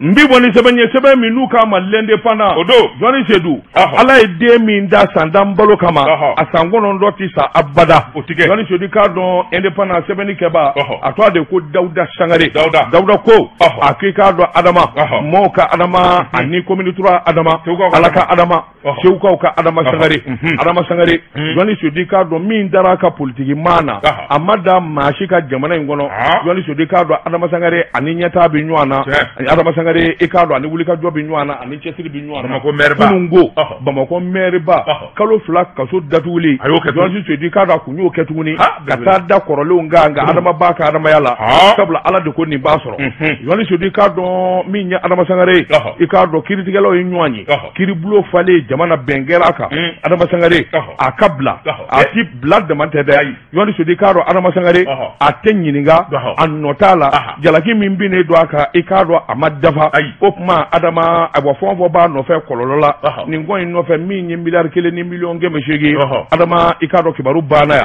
n bi bɔ ni sɛbɛn ye sɛbɛn min n'u k'a ma l'Indépendant o don. Jɔnni Sedu, Ala ye den min da san 10 balo kama, a san 9 ti sa abada. O ti kɛ. Jɔnni Sedu k'a dɔn Indépendant sɛbɛnni kɛba, a tɔgɔ de ko Dawuda Sangare. Dawuda ko a k'i k'a dɔn Adama mɔɔw ka Adama ani commune 3 Adama, Ala ka Adama, Segukaw ka Adama Sangare. Adama Sangare, Jɔnni Sedu k'a dɔn min dara a ka politiki maa na, a ma da maa si ka jamana in kɔnɔ. Jɔnni Sedu k'a dɔn Adama Sangare ani ɲɛtaa bɛ ɲɔgɔn na. Adama Sangare i k'a dɔn ani wulikajɔ bɛ ɲɔgɔn na, ani cɛsiri bɛ ɲɔgɔn na. Bamakɔ maire ba, kunun ko Bamakɔ maire ba kalo 2 kaso datuguli, Jɔnni Sedu k'a dɔn a kun y'o kɛ tuguni ka taa da kɔrɔlenw kan, nka Adama b'a ka adamaya la, sabula Ala de ko nin b'a sɔrɔ. Jɔnni Sedu k'a dɔn min ye Adama Sangare ye, i k'a dɔn kiiritigɛlaw ye ɲɔgɔn ye, kiiribulon falen jamana bɛn kɛra a kan. Adama Sangare a ka bila, a ti bila dama tɛ dɛ. Jɔnni Sedu k'a dɔn Adama Sangare a tɛ ɲininka, a nɔ t'a la, jalaki min binnen don a kan i k'a dɔn a ma dafa. O tuma Adama ayiwa fɛn o fɛn b'a nɔfɛ kɔlɔlɔ la nin ko in nɔfɛ, min ye 1 miliyɔn 800 miliyɔn, Adama i k'a dɔn kibaru banna yan.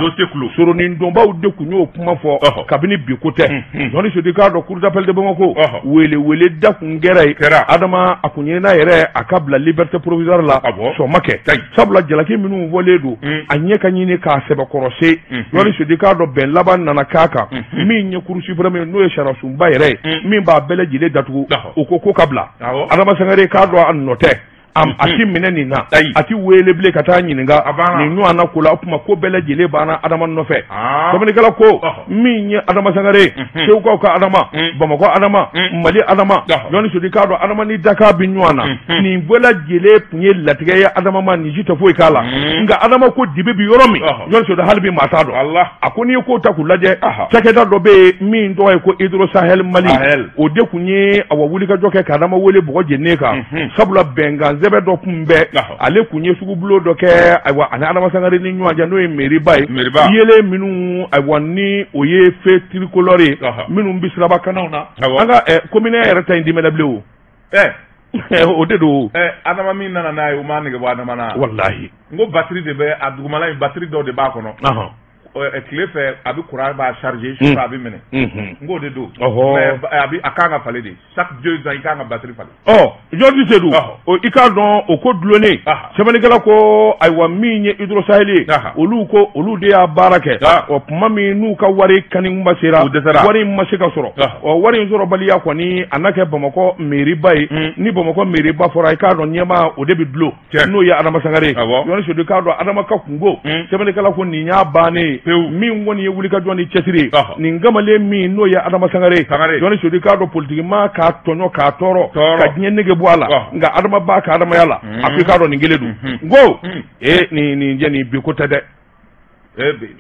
Soronin donbaw de kun y'o kuma fɔ kabini bi ko tɛ. Jɔnni Sedu k'a dɔn cour d'appel de Bamako wele wele da kun kɛra yen. Adama a kun ɲinina yɛrɛ a ka bila liberté provisoire la, sɔn ma kɛ, sabula jalaki minnu fɔlen don a ɲɛ ka ɲini k'a sɛbɛkɔrɔ se. Jɔnni Sedu k'a dɔn bɛn laban nana k'a kan, min ye cour suprême n'o ye sariyasunba yɛrɛ ye min b'a bɛɛ lajɛlen datugu, o ko ka bila. Adama Sangare k'a dɔn a nɔ tɛ, a ti minɛ nin na, a ti wele bilen ka taa ɲininka nin ɲɔgɔn na ko la. O tuma ko bɛɛ lajɛlen banna Adama nɔfɛ. Sɛbɛnnikɛla ko min ye Adama Sangare, Segukaw ka Adama, Bamakɔ Adama, Mali Adama, Jɔnni Sedu k'a dɔn Adama ni Dakar bɛ ɲɔgɔn na. Nin bɛɛ lajɛlen tun ye latigɛ ye Adama ma, nin si tɛ foyi k'a la. Nka Adama ko dibi bi yɔrɔ min, Jɔnni Sedu hali bi maa t'a dɔn. A ko n'i ye ko ta k'u lajɛ, cakɛda dɔ bɛ yen min tɔgɔ ye ko Hydro Sahel Mali, o de tun ye awa wulikajɔ kɛ ka Adama wele bɔgɔ jeninen kan, sabula bɛnkan sɛbɛn dɔ kun bɛ ale kun ye sugubulon dɔ kɛ ayiwa ani Adama Sangare ni ɲɔgɔn cɛ, n'o ye meriba ye, yelen minnu ayiwa ni o ye feu tricolore ye minnu bɛ siraba kannaw na. An ka commune yɛrɛ ta in dimɛnɛ bilen o o de don. Adama min nana n'a ye, o m'a nege bɔ Adama na. Walahi n ko batterie de bɛ a dugumala in, batterie dɔ de b'a kɔnɔ. Tile fɛ a bɛ courant b'a charger, su fɛ a bɛ minɛ. N k'o de don. Mais a kan ka falen de, chaque 2 ans i kan ka batterie falen. Jɔnni Sedu, i k'a dɔn o ko dulonnen, sɛbɛnnikɛla ko ayiwa min ye Hydro Sahel ye, olu ko olu de y'a baara kɛ. Ɔ tuma min n'u ka wari kani ma sera, wari in ma se ka sɔrɔ. Ɔ wari in sɔrɔbaliya kɔni a n'a kɛ Bamakɔ mairie ye. Ni Bamakɔ mairie fɔra, i k'a dɔn ɲɛmaa o de bɛ dulon, n'o ye Adama Sangare ye. Jɔnni Sedu k'a dɔn Adama ka kungo, sɛbɛnnikɛla ko nin y'a bannen ye. Min kɔni ye wulikajɔ ni cɛsiri ye, nin kamalen min n'o ye Adama Sangare ye, Jɔnni Sedu k'a dɔn politiki maa k'a tɔɲɔ k'a tɔɔrɔ ka diɲɛ nege bɔ a la, nka Adama b'a ka adamaya la. A ko i k'a dɔn nin kelen don. N ko nin jɛ nin bi ko tɛ dɛ.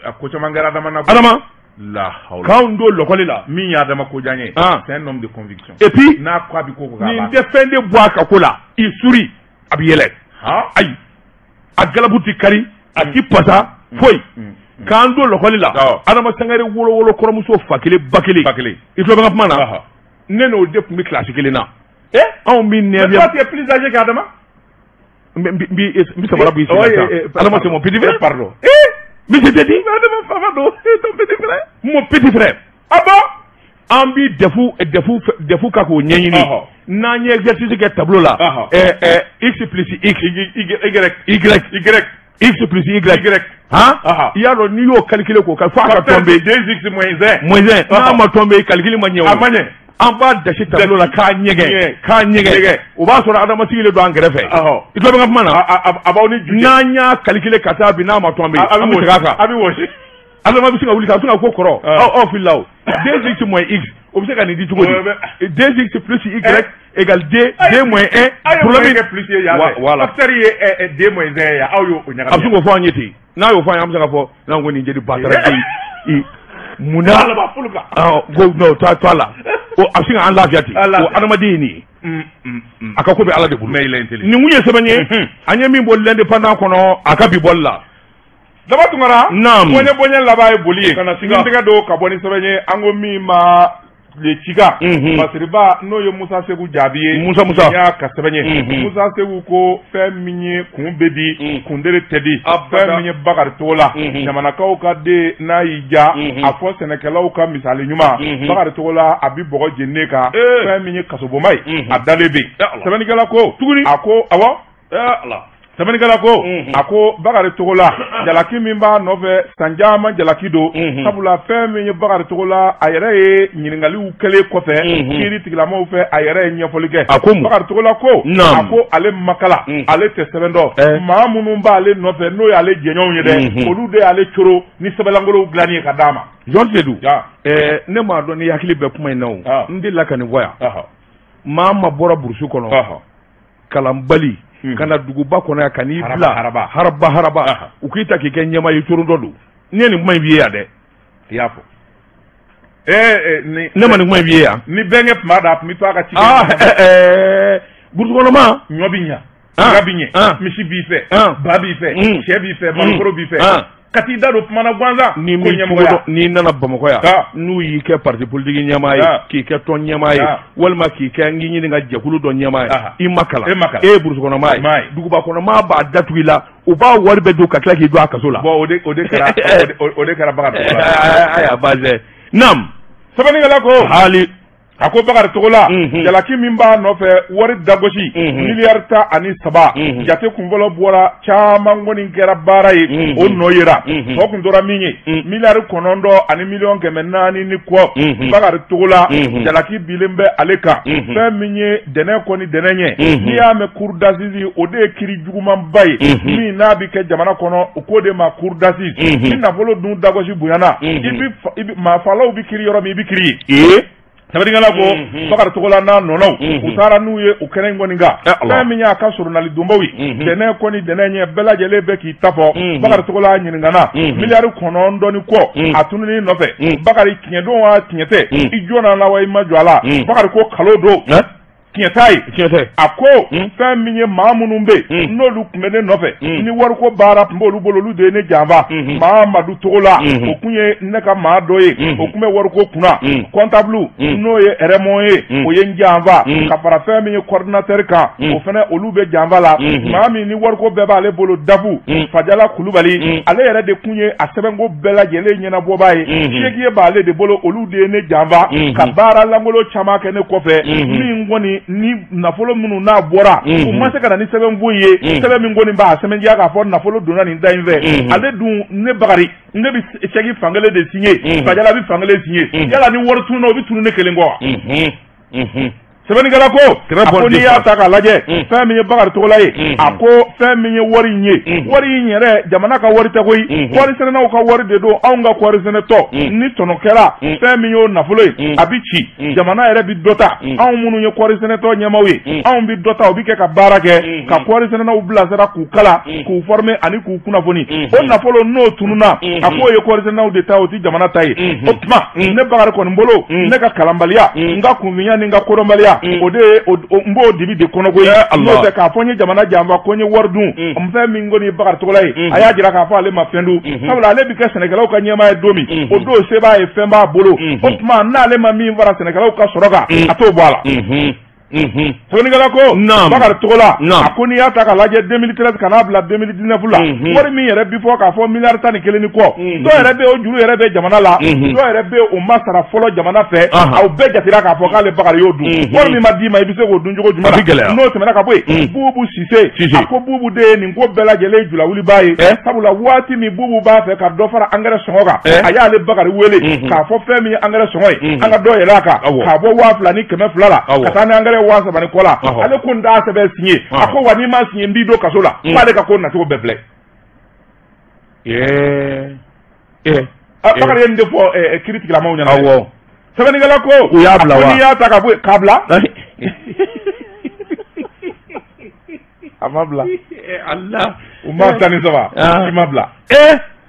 A ko caman kɛra Adama na. Adama k'anw don lɔkɔli la. Min ye Adama ko diya n ye, c'est un homme de conviction. Et puis n'a ko a bɛ ko ko k'a nin tɛ fɛn de bɔ a ka ko la, i sourit a bɛ yɛlɛ. Ayi a galabu ti kari, a ti pasa foyi. K'an don lɔkɔli la, Adama Sangare wolo kɔrɔmuso fa kelen ba kelen, i tulo bɛ n ka kuma na, ne n'o de tun bɛ kilasi kelen na. Anw bɛ neuvième. Mais toi tu es plus âgé qu'Adama. N bɛ samara bɔ i sen na sisan. Adama c'est mon petit frère. Pardon. Mais je t'ai dit. Adama Fama don, ton petit frère. Mon petit frère. Ah bon. An bi DEF ka k'o ɲɛɲini. N'an ye exercice kɛ tableau la. X plus x. Y. Y. Y. X plus Y. Y. Han? I y'a dɔn n'i y'o calculer k'o kɛ f'a ka tomber. 2x moins 1. Moins 1. N'a ma tomber calcul ma ɲɛ o. A ma ɲɛ. An b'a dasi tableau la k'a ɲɛgɛn k'a ɲɛgɛn, o b'a sɔrɔ Adama sigilen don an kɛrɛfɛ. I tulo bɛ n ka kuma na. A b'aw ni ju. N'an y'a calculer ka taa bi n'a ma tomber, an bɛ segin a kan. A bɛ wɔsi. Adama bɛ se ka wuli ka a bɛ se ka ko kɔrɔ aw filila o. 2x moins x o bɛ se ka nin di cogo di? 2x plus y égale 2, 2 moins 1. Problème kɛ plus ye yan fɛ. Voilà. Facteur ye 2 moins 1 ye, aw y'o ɲagami. A bɛ se k'o fɔ an ye ten, n'a y'o fɔ an ye an bɛ se k'a fɔ n'an ko nin jeli ba taara den munna ko non to a la, o a bɛ se k'an lafiya ten. O adamaden ye nin ye, a ka ko bɛ Ala de bolo. Nin kun ye sɛbɛn ye an ye min bɔ l'Indépendant kɔnɔ a ka bi bɔli la. Daba Tunkara. Naam. Bɔɲɛ laban ye boli ye. N tɛgɛ don ka bɔ ni sɛbɛn ye, an ko min ma tile cikan Masiriba n'o ye Musa Segu jaabi ye Musa y'a ka sɛbɛn ye Musa Segu ko fɛn min ye kun bɛ di kundere tɛ di fɛn min ye Bakari Togola jamanakaw ka den n'a y'i ja a fɔ sɛnɛkɛlaw ka misali ɲuman Bakari Togola a bi bɔgɔ jeninen kan fɛn min ye kasobonba ye a dalen bɛ yen sɛbɛnnikɛla ko tuguni a ko awɔ sɛbɛnnikɛla ko a ko Bakari Togola jalaki min b'a nɔfɛ san caman jalaki don sabula fɛn min ye Bakari Togola a yɛrɛ ye ɲininkaliw kɛlen kɔfɛ kiiri tigilamaw fɛ a yɛrɛ ye ɲɛfɔli kɛ a ko Bakari Togola ko a ko ale makala ale tɛ sɛbɛn dɔn maa minnu b'ale nɔfɛ n'o y'ale jɛɲɔgɔnw ye dɛ olu de y'ale coro ni sɛbɛnlankolonw dilanni ye ka d'a ma. Jɔn Sedu ne m'a dɔn ni hakili bɛ kuma in na o n delila ka nin fɔ yan maa ma bɔra burusi kɔnɔ kalanbali ka na duguba kɔnɔ yan ka n'i bila haraba u k'i ta k'i kɛ ɲɛmaa ye coron dɔ don ne ye nin kuma in f'i ye yan dɛ. I y'a fɔ. Ne ma nin kuma in f'i ye yan. Ni bɛnkɛ tun b'a dɔn a tun bɛ to a ka ci. Burusi kɔnɔma. Ɲɔ bɛ ɲa. Tiga bɛ ɲɛ. Misi b'i fɛ. Ba b'i fɛ. Sɛ b'i fɛ. Malokoro b'i fɛ. Ka t'i da don kuma na gansan. Ni min cogo n'i nana Bamakɔ yan n'u y'i kɛ parti politique ɲɛmaa ye k'i kɛ tɔn ɲɛmaa ye walima k'i kɛ n k'i ɲininka jɛkulu dɔ ɲɛmaa ye i ma kalan e ye burusi kɔnɔmaa ye duguba kɔnɔmaa b'a datugu i la u b'a wari bɛɛ don ka tila k'i don a kaso la. Bon o de kɛra Bakari Togola. Ayiwa baasi naam. Sɛbɛnnikɛla ko. Hali. A ko Bakari Togola jalaki min b'a nɔfɛ wari dagosi miliyari 13 jate kunfɔlɔ bɔra caman kɔni kɛra baara ye o nɔ yera tɔ kun tora min ye miliyari 9 ani miliyɔn 400 ni kɔ Bakari Togola jalaki bilen bɛ ale kan fɛn min ye dɛnɛ kɔni dɛnɛ ɲɛ n'i y'a mɛn cour d'assises o de ye kiiri jugumanba ye min n'a bɛ kɛ jamana kɔnɔ o k'o de ma cour d'assises ni nafolo dun dagosi bonyana i bɛ maafalaw bɛ kiiri yɔrɔ min i bɛ kiiri ye. Sɛbɛnnikɛla ko Bakari Togola n'a nɔnɔw u taara n'u ye o kɛnɛ in kɔni kan fɛn min y'a ka soronali donbaw ye dɛnɛ kɔni dɛnɛ ɲɛ bɛɛ lajɛlen bɛ k'i ta fɔ Bakari Togola ɲininkana miliyari 9 ni kɔ a tununnen nɔfɛ Bakari tiɲɛ don wa tiɲɛ tɛ i jɔnna la wa i ma jɔ a la Bakari ko kalo don. Tiɲɛ t'a ye. Tiɲɛ tɛ. A ko fɛn min ye maa minnu bɛ yen n'olu tun bɛ ne nɔfɛ ni wariko baara tun b'olu bolo olu de ye ne janfa Mamadu Togola o tun ye ne ka maa dɔ ye o tun bɛ wariko kunna comptable n'o ye Raymond ye o ye n janfa ka fara fɛn min ye coordinateur kan o fana olu bɛ janfa la maa min ni wariko bɛɛ b'ale bolo dafu Fajala Kulubali ale yɛrɛ de tun ye a sɛbɛnko bɛɛ lajɛlen ɲɛnabɔbaa ye segiye b'ale de bolo olu de ye ne janfa ka baara lankolon caman kɛ ne kɔfɛ min kɔni ni nafolo minnu n'a bɔra u ma se ka na ni sɛbɛn foyi ye sɛbɛn min kɔni b'a sɛbɛntiya k'a fɔ nafolo donna nin da in fɛ ale dun ne Bakari ne bɛ chèque fankelen de signé Fajala bɛ fankelen signé yala ni wari tununa o bɛ tunu ne kelen kɔ wa. Sɛbɛnnikɛla ko a ko n'i y'a ta k'a lajɛ fɛn min ye Bakari Togola ye a ko fɛn min ye wari in ye wari in yɛrɛ jamana ka wari tɛ koyi kɔɔri sɛnɛnaw ka wari de don anw ka kɔɔri sɛnɛtɔ ni tɔnɔ kɛra fɛn min y'o nafolo ye a bɛ ci jamana yɛrɛ bɛ dɔ ta anw minnu ye kɔɔri sɛnɛtɔ ɲɛmaaw ye anw bɛ dɔ ta o bɛ kɛ ka baara kɛ ka kɔɔri sɛnɛnaw bilasira k'u kalan k'u former ani k'u kunnafoni o nafolo n'o tununna a k'o ye kɔɔri sɛnɛnaw de ta o tɛ jamana ta ye o tuma ne Bakari kɔni bolo ne ka kalanbaliya n ka kunfinya ni n ka kodɔnbaliya o de ye n b'o dibi de kɔnɔ koyi n'o tɛ k'a fɔ n ye jamana janfa ko n ye wari dun fɛn min kɔni ye Bakari Togola ye a y'a jira k'a fɔ ale ma fɛn dun sabula ale bɛ kɛ sɛnɛkɛlaw ka ɲɛmaa ye don min o don se b'a ye fɛn b'a bolo o tuma n'ale ma min fara sɛnɛkɛlaw ka sɔrɔ kan a t'o bɔ a la. Sɛbɛnnikɛla ko Bakari Togola a ko n'i y'a ta k'a lajɛ 2013 ka n'a bila 2019 la wari min yɛrɛ bi fɔ k'a fɔ miliyari 11 ni kɔ dɔw yɛrɛ bɛ o juru yɛrɛ bɛ jamana la dɔw yɛrɛ bɛ o ma sara fɔlɔ jamana fɛ aw bɛɛ jatera k'a fɔ k'ale Bakari y'o dun wari min ma d'i ma i bɛ se k'o dun cogo jumɛn na n'o tɛmɛna ka bɔ yen Bubu Sise a ko Bubu de ye nin ko bɛɛ lajɛlen julawulibaa ye sabula waati min Bubu b'a fɛ ka dɔ fara angɛrɛ sɔngɔ kan a y'ale Bakari wele k'a fɔ fɛn min ye angɛrɛ sɔngɔ ye an ka dɔ yɛlɛ a kan k'a bɔ 2200 la ka taa ni angɛrɛ 3000 ni kɔ la ale ko n t'a sɛbɛn signé a ko wa n'i ma signé n b'i don kaso la k'ale ka ko nacogo bɛɛ filɛ. Bakari ye nin de fɔ kiiri tigilamaw ɲɛna. Awɔ. Sɛbɛnnikɛla ko u y'a bila wa? A ko n'i y'a ta ka bɔ yen k'a bila. A ma bila. Allah. U ma 13 i ma bila.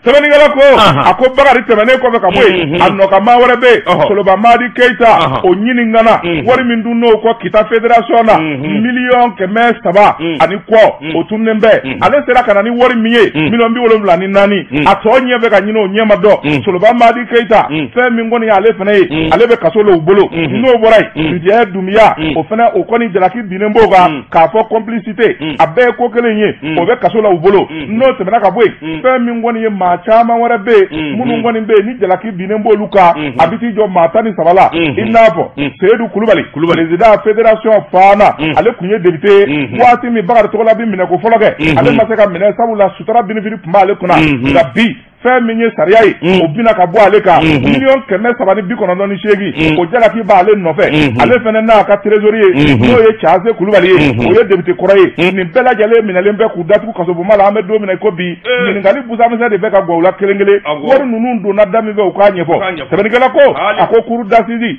Sɛbɛnnikɛla ko a ko Bakari tɛmɛnen kɔfɛ ka bɔ yen, a nɔ ka maa wɛrɛ bɛ yen, Soloba Madi Keyita, o ɲininkana wari min dun n'o kɔ Kita fédération na 300,000,000 ani kɔ, o tununnen bɛ. Ale sera ka na ni wari min ye 74,000,000, a tɔ ɲɛ bɛ ka ɲini o ɲɛ ma dɔn. Soloba Madi Keyita, fɛn min kɔni y'ale fana ye, ale bɛ kaso la u bolo. N'o bɔra yen, Didier Doumbia, o fana o kɔni jalaki binnen b'o kan k'a fɔ complicité, a bɛɛ ye ko kelen ye, o bɛ kaso la u bolo. N'o tɛmɛna ka bɔ yen, fɛn min kɔni ye maa caman wɛrɛ bɛ yen minnu kɔni bɛ yen ni jalaki binnen b'olu kan, a bɛ t'i jɔ maa 13 la, i n'a fɔ Seydou Kulubali, président fédération Fana, ale tun ye député waati min Bakari Togola bɛ minɛ ko fɔlɔ kɛ, ale ma se ka minɛ sabula sutura binifini tun b'ale kunna. Nka bi fɛn min ye sariya ye, o bina ka bɔ ale kan, 398,000,000, o jalaki b'ale nɔfɛ. Ale fana n'a ka trésorier n'o ye Case Kulubali ye, o ye député kɔrɔ ye. Nin bɛɛ lajɛlen minɛlen bɛ k'u datugu kasobonba la. An bɛ don min na i ko bi, ɲininkali busamisɛn de bɛ ka gɔ u la kelen kelen. Wari ninnu donna da min fɛ, u k'a ɲɛfɔ. Sɛbɛnnikɛla ko a ko cour d'assises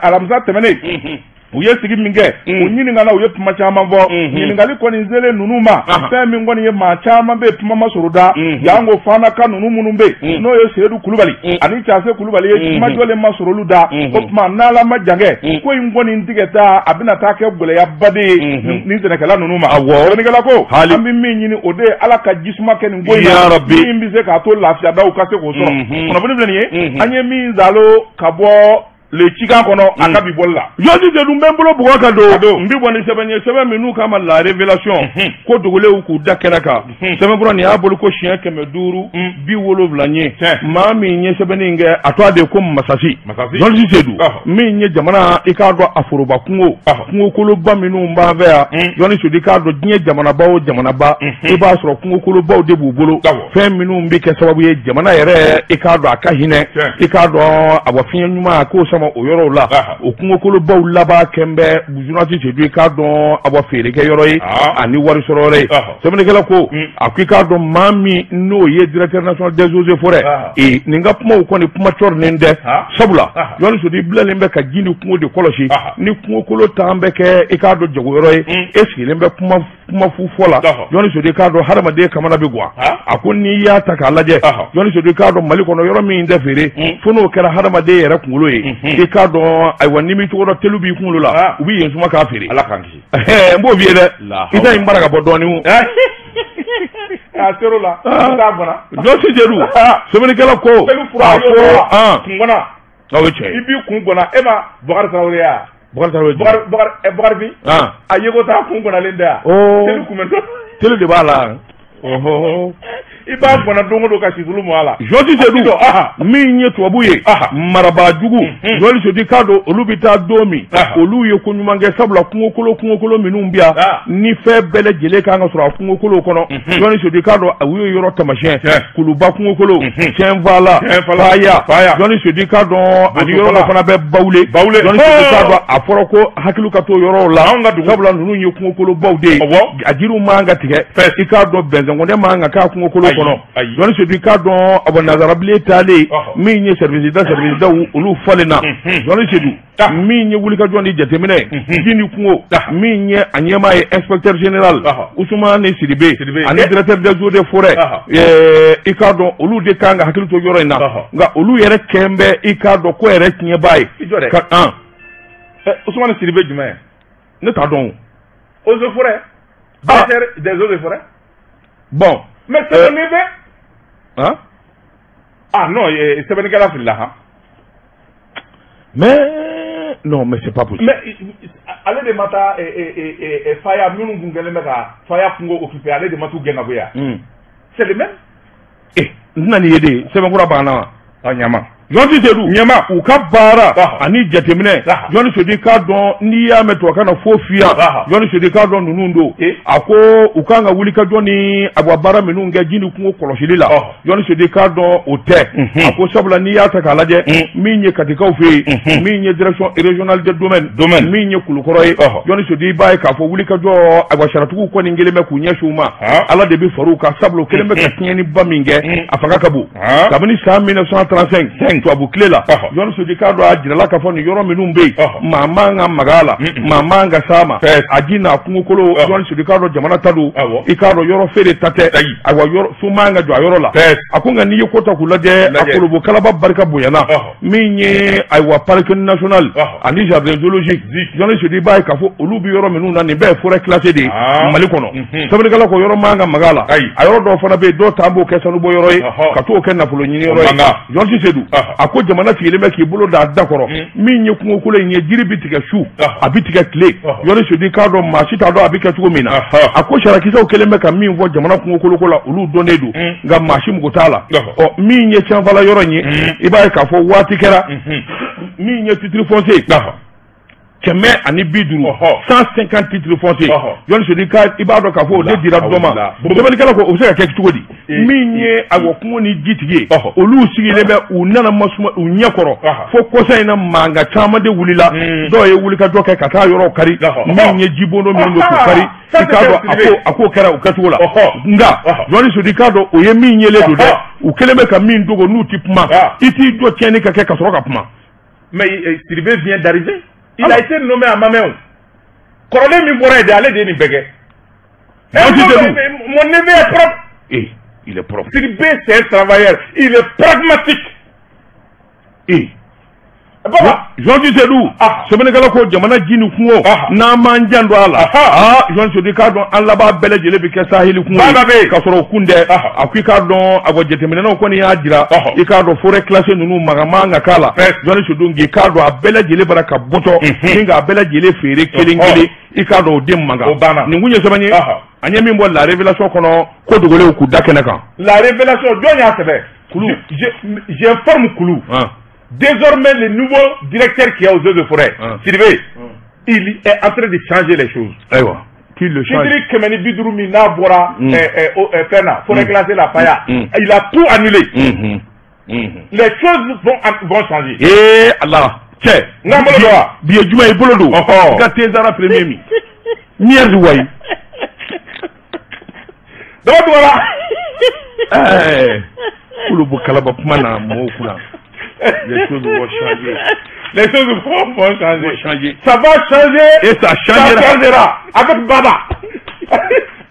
alamisa tɛmɛnen u ye sigi min kɛ, u ɲininkala, u ye kuma caman fɔ. Ɲininkali kɔni selen ninnu ma, fɛn min kɔni ye maa caman bɛ yen kuma ma sɔrɔ da, janko Fana ka ninnu minnu bɛ yen n'o ye Seydou Kulubali ani Case Kulubali ye, kuma jɔlen ma sɔrɔ olu da. O tuma n'Ala ma jankɛ, ko in kɔni tigɛ taa, a bɛna taa kɛ gɛlɛyaba de ye nin sɛnɛkɛla ninnu ma. Sɛbɛnnikɛla ko an bɛ min ɲini, o de ye Ala ka jisuma kɛ nin ko in na, min bɛ se k'a to lafiyadaw ka se k'o sɔrɔ. Kunnafoni filɛ nin ye, an ye min zalo ka bɔ le cikan kɔnɔ a ka bi bɔli la. Jɔsi Seydou, n bɛ n bolo bugɔ ka don, n bɛ bɔ ni sɛbɛn ye, sɛbɛn min n'u k'a ma la révélation, ko dogolenw k'u da kɛnɛ kan. Sɛbɛnfura nin y'a bolo ko siɲɛ 570 ye. Maa min ye sɛbɛnni in kɛ, a tɔgɔ de ye ko Masasi. Jɔsi Seydou, min ye jamana i k'a dɔn a foroba kungo, kungokoloba minnu b'an fɛ yan, Jɔsi Seydou, i k'a dɔn diɲɛ jamanaba o jamanaba, i b'a sɔrɔ kungokolobaw de b'u bolo, fɛn minnu bɛ kɛ sababu ye jamana yɛrɛ i k'a dɔn a ka hinɛ, i k'a dɔn a bɔ fiɲɛ ɲuman k'o sama o yɔrɔw la. O kungokolobaw laban kɛn bɛ Journaliste Seydou, i k'a dɔn a bɔ feerekɛ yɔrɔ ye ani wari sɔrɔ yɔrɔ ye. Sɛbɛnnikɛla ko a ko i k'a dɔn maa min n'o ye directeur national des eaux et forêts, nin ka kumaw kɔni kuma cɔrinen tɛ, sabula Jɔnni Seydou, i bilalen bɛ ka ji ni kungo de kɔlɔsi. Ni kungokolo t'an bɛ kɛ i k'a dɔn jago yɔrɔ ye, e sigilen bɛ kuma fu fɔ la. Jɔnni Seydou, i k'a dɔn hadamaden kamana bɛ guwan. A ko n'i y'a ta k'a lajɛ, Jɔnni Seydou, i k'a dɔn Mali kɔnɔ yɔrɔ min tɛ feere fo n'o kɛra hadamaden yɛrɛ kunkolo ye, i k'a dɔn ayiwa ni m'i cogo dɔn telu b'i kunkolo la, u b'i yen suma k'a feere. Ala k'an kisi. N b'o f'i ye dɛ, i ta in baara ka bɔ dɔɔnin. K'a ser'o la, i t'a bɔra. Jɔsi Seydou, sɛbɛnnikɛla ko a ko kun gɔnna. O ye tiɲɛ ye. I b'i kun gɔnna, e ma Bakari Tarawele ye wa? Bakari Tarawele. Bakari bi. A ye ko taa kun gɔnnalen tɛ yan. Telu kun bɛ to. Telu de b'a la. I b'a gɔnna don o don ka situlu mɔ a la. Jɔsi Seydou, min ye tubabu ye, marabaa jugu, Jɔsi Seydou, k'a dɔn olu bɛ taa don min, olu ye ko ɲuman kɛ, sabula kungokolo minnu bɛ yan, ni fɛn bɛɛ lajɛlen kan ka sɔrɔ a kungokolo kɔnɔ. Jɔsi Seydou, k'a dɔn u ye yɔrɔ taamasiyɛn, Kuluba kungokolo, Cɛnfala, Faya, Jɔsi Seydou, k'a dɔn ani yɔrɔ dɔ fana bɛ Bawule. Jɔsi Seydou, k'a dɔn a fɔra ko hakili ka to yɔrɔw la, sabula ninnu ye kungokolobaw de ye, a jiriw man ka tigɛ, i k'a dɔn bɛnzɛnkɔndɛ man ka k'a kungokolo kɔnɔ. Jɔnni Seydou, i k'a dɔn a bɔ nanzarabilen taalen, min ye service daw olu falenna. Jɔnni Seydou, min ye wulikajɔ ni jateminɛ ji ni kungo, min ye a ɲɛmaa ye inspecteur général Ousmane Sidibe ani directeur des eaux et forêts, i k'a dɔn olu de kan ka hakili to yɔrɔ in na, nka olu yɛrɛ kɛn bɛ i k'a dɔn ko yɛrɛ tiɲɛbaa ye. Ousmane Sidibe jumɛn? Ne t'a dɔn. Eaux et forêts, directeur des eaux et forêts. Bon. Mais c'est mon neveu. Hein? Ah non, sɛbɛnnikɛla filila han. Mais non, mais c'est pas possible. Mais ale de ma taa Faya minnu kun kɛlen bɛ ka Faya kungo occupé, ale de ma t'u gɛn ka bɔ yan. C'est le même. Eh, n tɛna nin ye de, sɛbɛnfura banna wa? A ɲama. Jɔnni Seydou, ɲama, u ka baara ani jateminɛ. Jɔnni Seydou, i k'a dɔn n'i y'a mɛn tubabukan na fo fiya, Jɔnni Seydou, i k'a dɔn ninnu don. A ko u kan ka wulikajɔ ni awa baara minnu kɛ ji ni kungo kɔlɔsili la, Jɔnni Seydou, i k'a dɔn o tɛ. A ko sabula n'i y'a ta k'a lajɛ, min ye Katikaw fɛ yen, min ye direction régionale des domaines, min ye Kulukɔrɔ ye, Jɔnni Seydou, i b'a ye k'a fɔ wulikajɔ awa saratigiw kɔni kelen bɛ k'u ɲɛsin u ma. Ala de bɛ far'u kan, sabula u kelen bɛ ka tiɲɛniba min kɛ, a fanga ka bon. Kabini san 1935 Tubabu tile la Jɔnni Sedu k'a dɔn a jirala k'a fɔ nin yɔrɔ minnu bɛ yen maa man ka maga a la maa man ka s'a ma a ji n'a kungokolo Jɔnni Sedu k'a dɔn jamana ta don i k'a dɔn yɔrɔ feere ta tɛ ayiwa yɔrɔ so man ka jɔ a yɔrɔ la a ko nka n'i ye ko ta k'u lajɛ a kolobo kalaba barika bonyana min ye ayiwa parc national ani jardin zoologique Jɔnni Sedu i b'a ye k'a fɔ olu bɛ yɔrɔ minnu na nin bɛɛ ye forêt classée de ye Mali kɔnɔ sɛbɛnnikɛla ko yɔrɔ man ka maga a la a yɔrɔ dɔw fana bɛ yen dɔw ta b'o kɛ sanubɔ yɔrɔ ye ka t'o kɛ nafolo ɲini yɔrɔ ye Jɔnni Sedu a ko jamana sigilen bɛ k'i bolo da a da kɔrɔ min ye kungokolo in ye jiri bɛ tigɛ su a bɛ tigɛ tile Jɔnni Sedu k'a dɔn maa si t'a dɔn a bɛ kɛ cogo min na a ko sariyakisɛw kɛlen bɛ ka min fɔ jamana kungokoloko la olu dɔnnen don nka maa si mago t'a la ɔ min ye Tienfala yɔrɔ in ye i b'a ye k'a fɔ waati kɛra min ye titre foncier 150 150 titres fonciers Jɔnni Sedu i b'a dɔn k'a fɔ o de dira dɔ ma sɛbɛnnikɛla ko o bɛ se ka kɛ cogo di min ye ayiwa kungo ni jitigi ye olu sigilen bɛ u nana masuma u ɲɛ kɔrɔ fo kɔsa in na mankan caman de wulila dɔw ye wulikajɔ kɛ ka taa yɔrɔw kari min ye jibondo minnu bɛ k'u kari i k'a dɔn a ko kɛra o kɛcogo la nka Jɔnni Sedu i k'a dɔn o ye min yelen don dɛ u kɛlen bɛ ka min dogo n'u ti kuma i t'i jɔ tiɲɛni ka kɛ ka sɔrɔ ka kuma. Mais Sidibé vient d'arriver. Il a été nommé à Mamɛw. Kɔrɔlen min bɔra yen de ale de ye nin bɛɛ kɛ. Mon neveu est propre. Eh, il est propre. Sidibé, c'est un travailleur. Il est pragmatique. Eh. Jɔnni Sedu sɛbɛnnikɛla ko jamana ji ni kungo n'an m'an janto a la Jɔnni Sedu k'a dɔn an laban bɛɛ lajɛlen bɛ kɛ saheli kungo ye ka sɔrɔ o kun tɛ a ko i k'a dɔn a jateminɛnaw kɔni y'a jira i k'a dɔn forêt classée ninnu maga man ka k'a la Jɔnni Sedu k'i k'a dɔn a bɛɛ lajɛlen bara ka bɔtɔ ni k'a bɛɛ lajɛlen feere kelen kelen i k'a dɔn o den man kan nin kun ye sɛbɛn ye an ye min bɔ La Révélation kɔnɔ ko dogolenw k'u da kɛnɛ kan. La Révélation jɔn y'a sɛbɛn. Kulu j'informe Kulu. Désormais, le nouveau directeur qui est aux eaux de forêt, Sidibé, il est en train de changer les choses. Ayiwa, qu'il le change. Sidiri kɛmɛ ni bi duuru min n'a bɔra fɛn na, forêt classée la Faya, il a tout annulé. Les choses vont changer. Eh Allah, cɛ. N k'an bolo don wa? Bi ye juma ye, i bolo don. I ka Tezara premier min. Merde wayi. Dama dugara. Ɛɛ, k'olu bɔ kalaba kuma na mɔgɔw kunna. Les choses vont changer. Les choses vont changer. Ça va changer. Et ça changera. Ça changera. Avec Baba.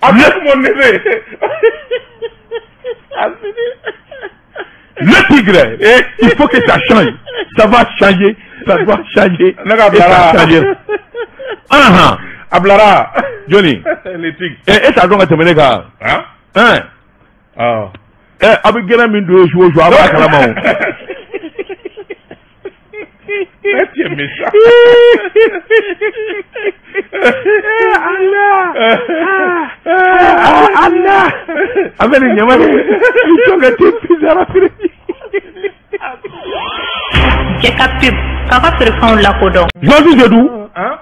Avec mon neveu. Le tigre. Et il faut que ça change. Ça va changer. Ça doit changer. Et ça changera. Ah Ablara. Johnny. Le tigre. Et ça doit être mené. Hein? Hein? Ah. Eh, avec Guérin Mindo, je joue à Kalamao. Tu es méchant. Allah. Allah. Avec les Nyamane, ils sont gâtés plusieurs affaires. Jɛka pub k'a ka feerefɛnw lakodɔn. Jɔnni Sedu,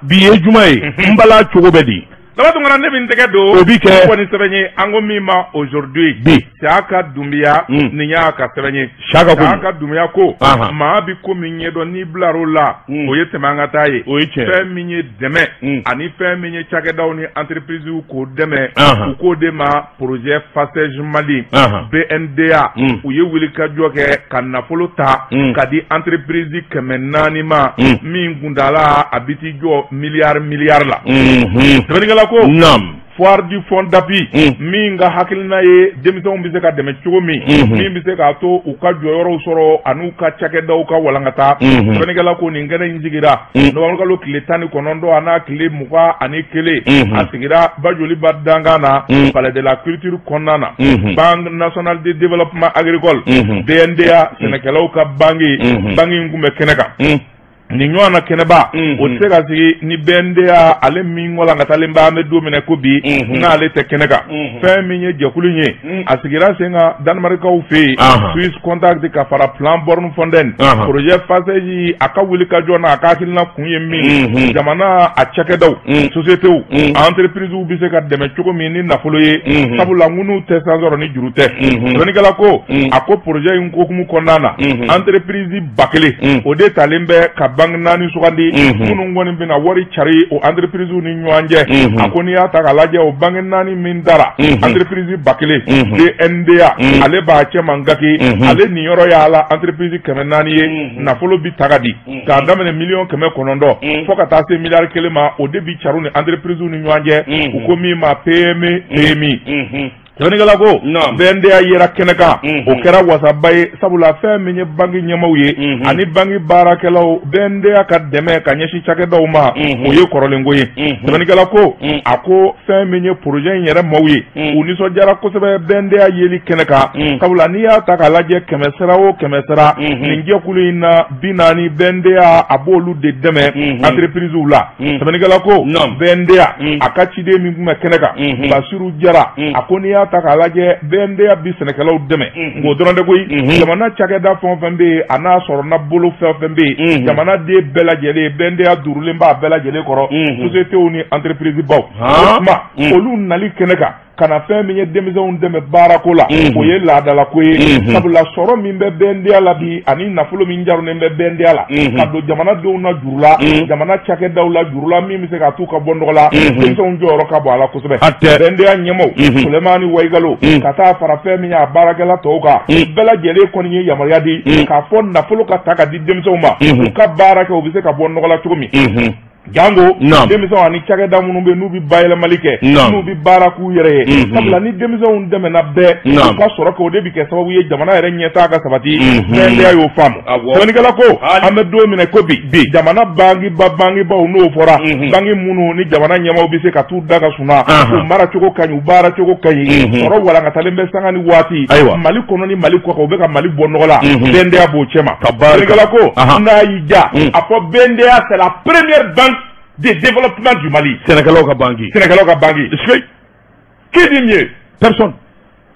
bi ye juma ye, n bala cogo bɛ di? Dama Tunkara ne bɛ n tɛgɛ don. O bi kɛ. Ko ni sɛbɛn ye an ko min ma aujourd'hui. Bi. Saka Dunbiya. Nin y'a ka sɛbɛn ye. Saka ko. Saka Dunbiya ko. Maa bi ko min ɲɛdɔn n'i bilar'o la. O ye tɛmɛ an ka taa ye. O ye tiɲɛ. Fɛn min ye dɛmɛ. Ani fɛn min ye cakɛdaw ni entreprises k'o dɛmɛ. U k'o de ma projet FACEJ Mali. BNDA. U ye wulikajɔ kɛ ka nafolo ta. Ka di entreprise 400 ma. Min kuntaala a bi t'i jɔ miliyari la. Sɛbɛnnikɛla ko. Naam. Foire du fond d'appui min ka hakilina ye denmisɛnw bɛ se ka dɛmɛ cogo min min bɛ se k'a to u ka jɔyɔrɔw sɔrɔ an'u ka cakɛdaw ka walankata sɛbɛnnikɛla ko nin kɛnɛ in sigira novembre kalo tile 19 a n'a tile 21 a sigira Bajoliba dankan na palais de la culture kɔnɔna na Banque nationale de développement agricole BNDA sɛnɛkɛlaw ka banque in kun bɛ kɛnɛ kan. Nin ɲɔgɔn na kɛnɛba o tɛ se ka sigi ni BNDA ale min walankatalen bɛ an bɛ don min na ko bi n'ale tɛ kɛnɛ kan fɛn min ye jɛkulu in ye a sigira sen kan Danemarkaw fɛ yen Suisse Contact ka fara Plan Born Fonden projet FACEJ a ka wulikajɔ n'a ka hakilina kun ye min ye jamana a cakɛdaw sociétés entreprises bɛ se ka dɛmɛ cogo min ni nafolo ye sabula ŋunu tɛ san sɔrɔ ni juru tɛ sɛbɛnnikɛla ko a ko projet in hokumu kɔnɔna na entreprise 1000 o de talen bɛ ka banque 4 sugandi minnu kɔni bɛna wari cari o entreprise ni ɲɔgɔn cɛ a ko n'i y'a ta k'a lajɛ o banque 4 min dara entreprise 1000 BNDA ale b'a cɛman gaki ale niyɔrɔ y'a la entreprise 400 ye nafolo bi ta ka di k'a daminɛ miliyɔn 900 fo ka taa se miliyari 1 ma o de bi cari ni entreprise ni ɲɔgɔn cɛ u ko min ma PME PMI sɛbɛnnikɛla ko BNDA yera kɛnɛ kan o kɛra wasaba ye sabula fɛn min ye banki ɲɛmaaw ye ani banki baarakɛlaw BNDA ka dɛmɛ ka ɲɛsin cakɛdaw ma o ye kɔrɔlenko ye sɛbɛnnikɛla ko a ko fɛn min ye projet in yɛrɛ maaw ye u nisɔndiyara kosɛbɛ BNDA yeli kɛnɛ kan sabula n'i y'a ta k'a lajɛ 100 sara o 100 sara nin jɛkulu in na 40 BNDA a b'olu de dɛmɛ entreprisew la sɛbɛnnikɛla ko BNDA a ka ciden min tun bɛ kɛnɛ kan Basiru Jara a ko n'i y'a ta k'a lajɛ BNDA bi sɛnɛkɛlaw dɛmɛ o dɔrɔn tɛ koyi jamana cakɛda fɛn o fɛn bɛ yen a n'a sɔrɔ na bolo fɛn o fɛn bɛ yen jamanaden bɛɛ lajɛlen BNDA duurulen b'a bɛɛ lajɛlen kɔrɔ sociétés ni entreprise baw o tuma olu nali kɛnɛ kan ka na fɛn min ye denmisɛnw dɛmɛ baarako la o ye laadalako ye sabula sɔrɔ min bɛ BNDA la bi ani nafolo min jaronnen bɛ BNDA la ka don jamanadenw na juru la jamana cakɛdaw la juru la min bɛ se k'a t'u ka bɔ nɔgɔ la denmisɛnw jɔyɔrɔ ka bon a la kosɛbɛ BNDA ɲɛmaaw Sulemani Wayigalo ka taa fara fɛn min y'a baarakɛla tɔw kan bɛɛ lajɛlen kɔni ye yamaruya di k'a fɔ nafolo ka ta ka di denmisɛnw ma u ka baara kɛ u bɛ se ka bɔ nɔgɔ la cogo min jango denmisɛnw ani cakɛda minnu bɛ n'u bɛ bayɛlɛmali kɛ n'u bɛ baara k'u yɛrɛ ye sabula ni denmisɛnw dɛmɛna bɛɛ u ka sɔrɔ kɛ o de bɛ kɛ sababu ye jamana yɛrɛ ɲɛtaa ka sabati BNDA y'o faamu sɛbɛnnikɛla ko an bɛ don min na ko bi jamana bankibaw n'o fɔra banki minnu ni jamana ɲɛmaaw bɛ se ka t'u da ka suna u maracogo ka ɲi u baaracogo ka ɲi sɔrɔ walankatalen bɛ sanga ni waati Mali kɔnɔ ni Mali kɔkan u bɛ ka Mali bɔ nɔgɔ la BNDA b'o cɛma sɛbɛnnikɛla ko n'a y'i ja a fɔ BNDA c'est la première banque de développement du Mali. Sɛnɛkɛlaw ka banque. Sɛnɛkɛlaw ka banque. Qui dit mieux? Personne.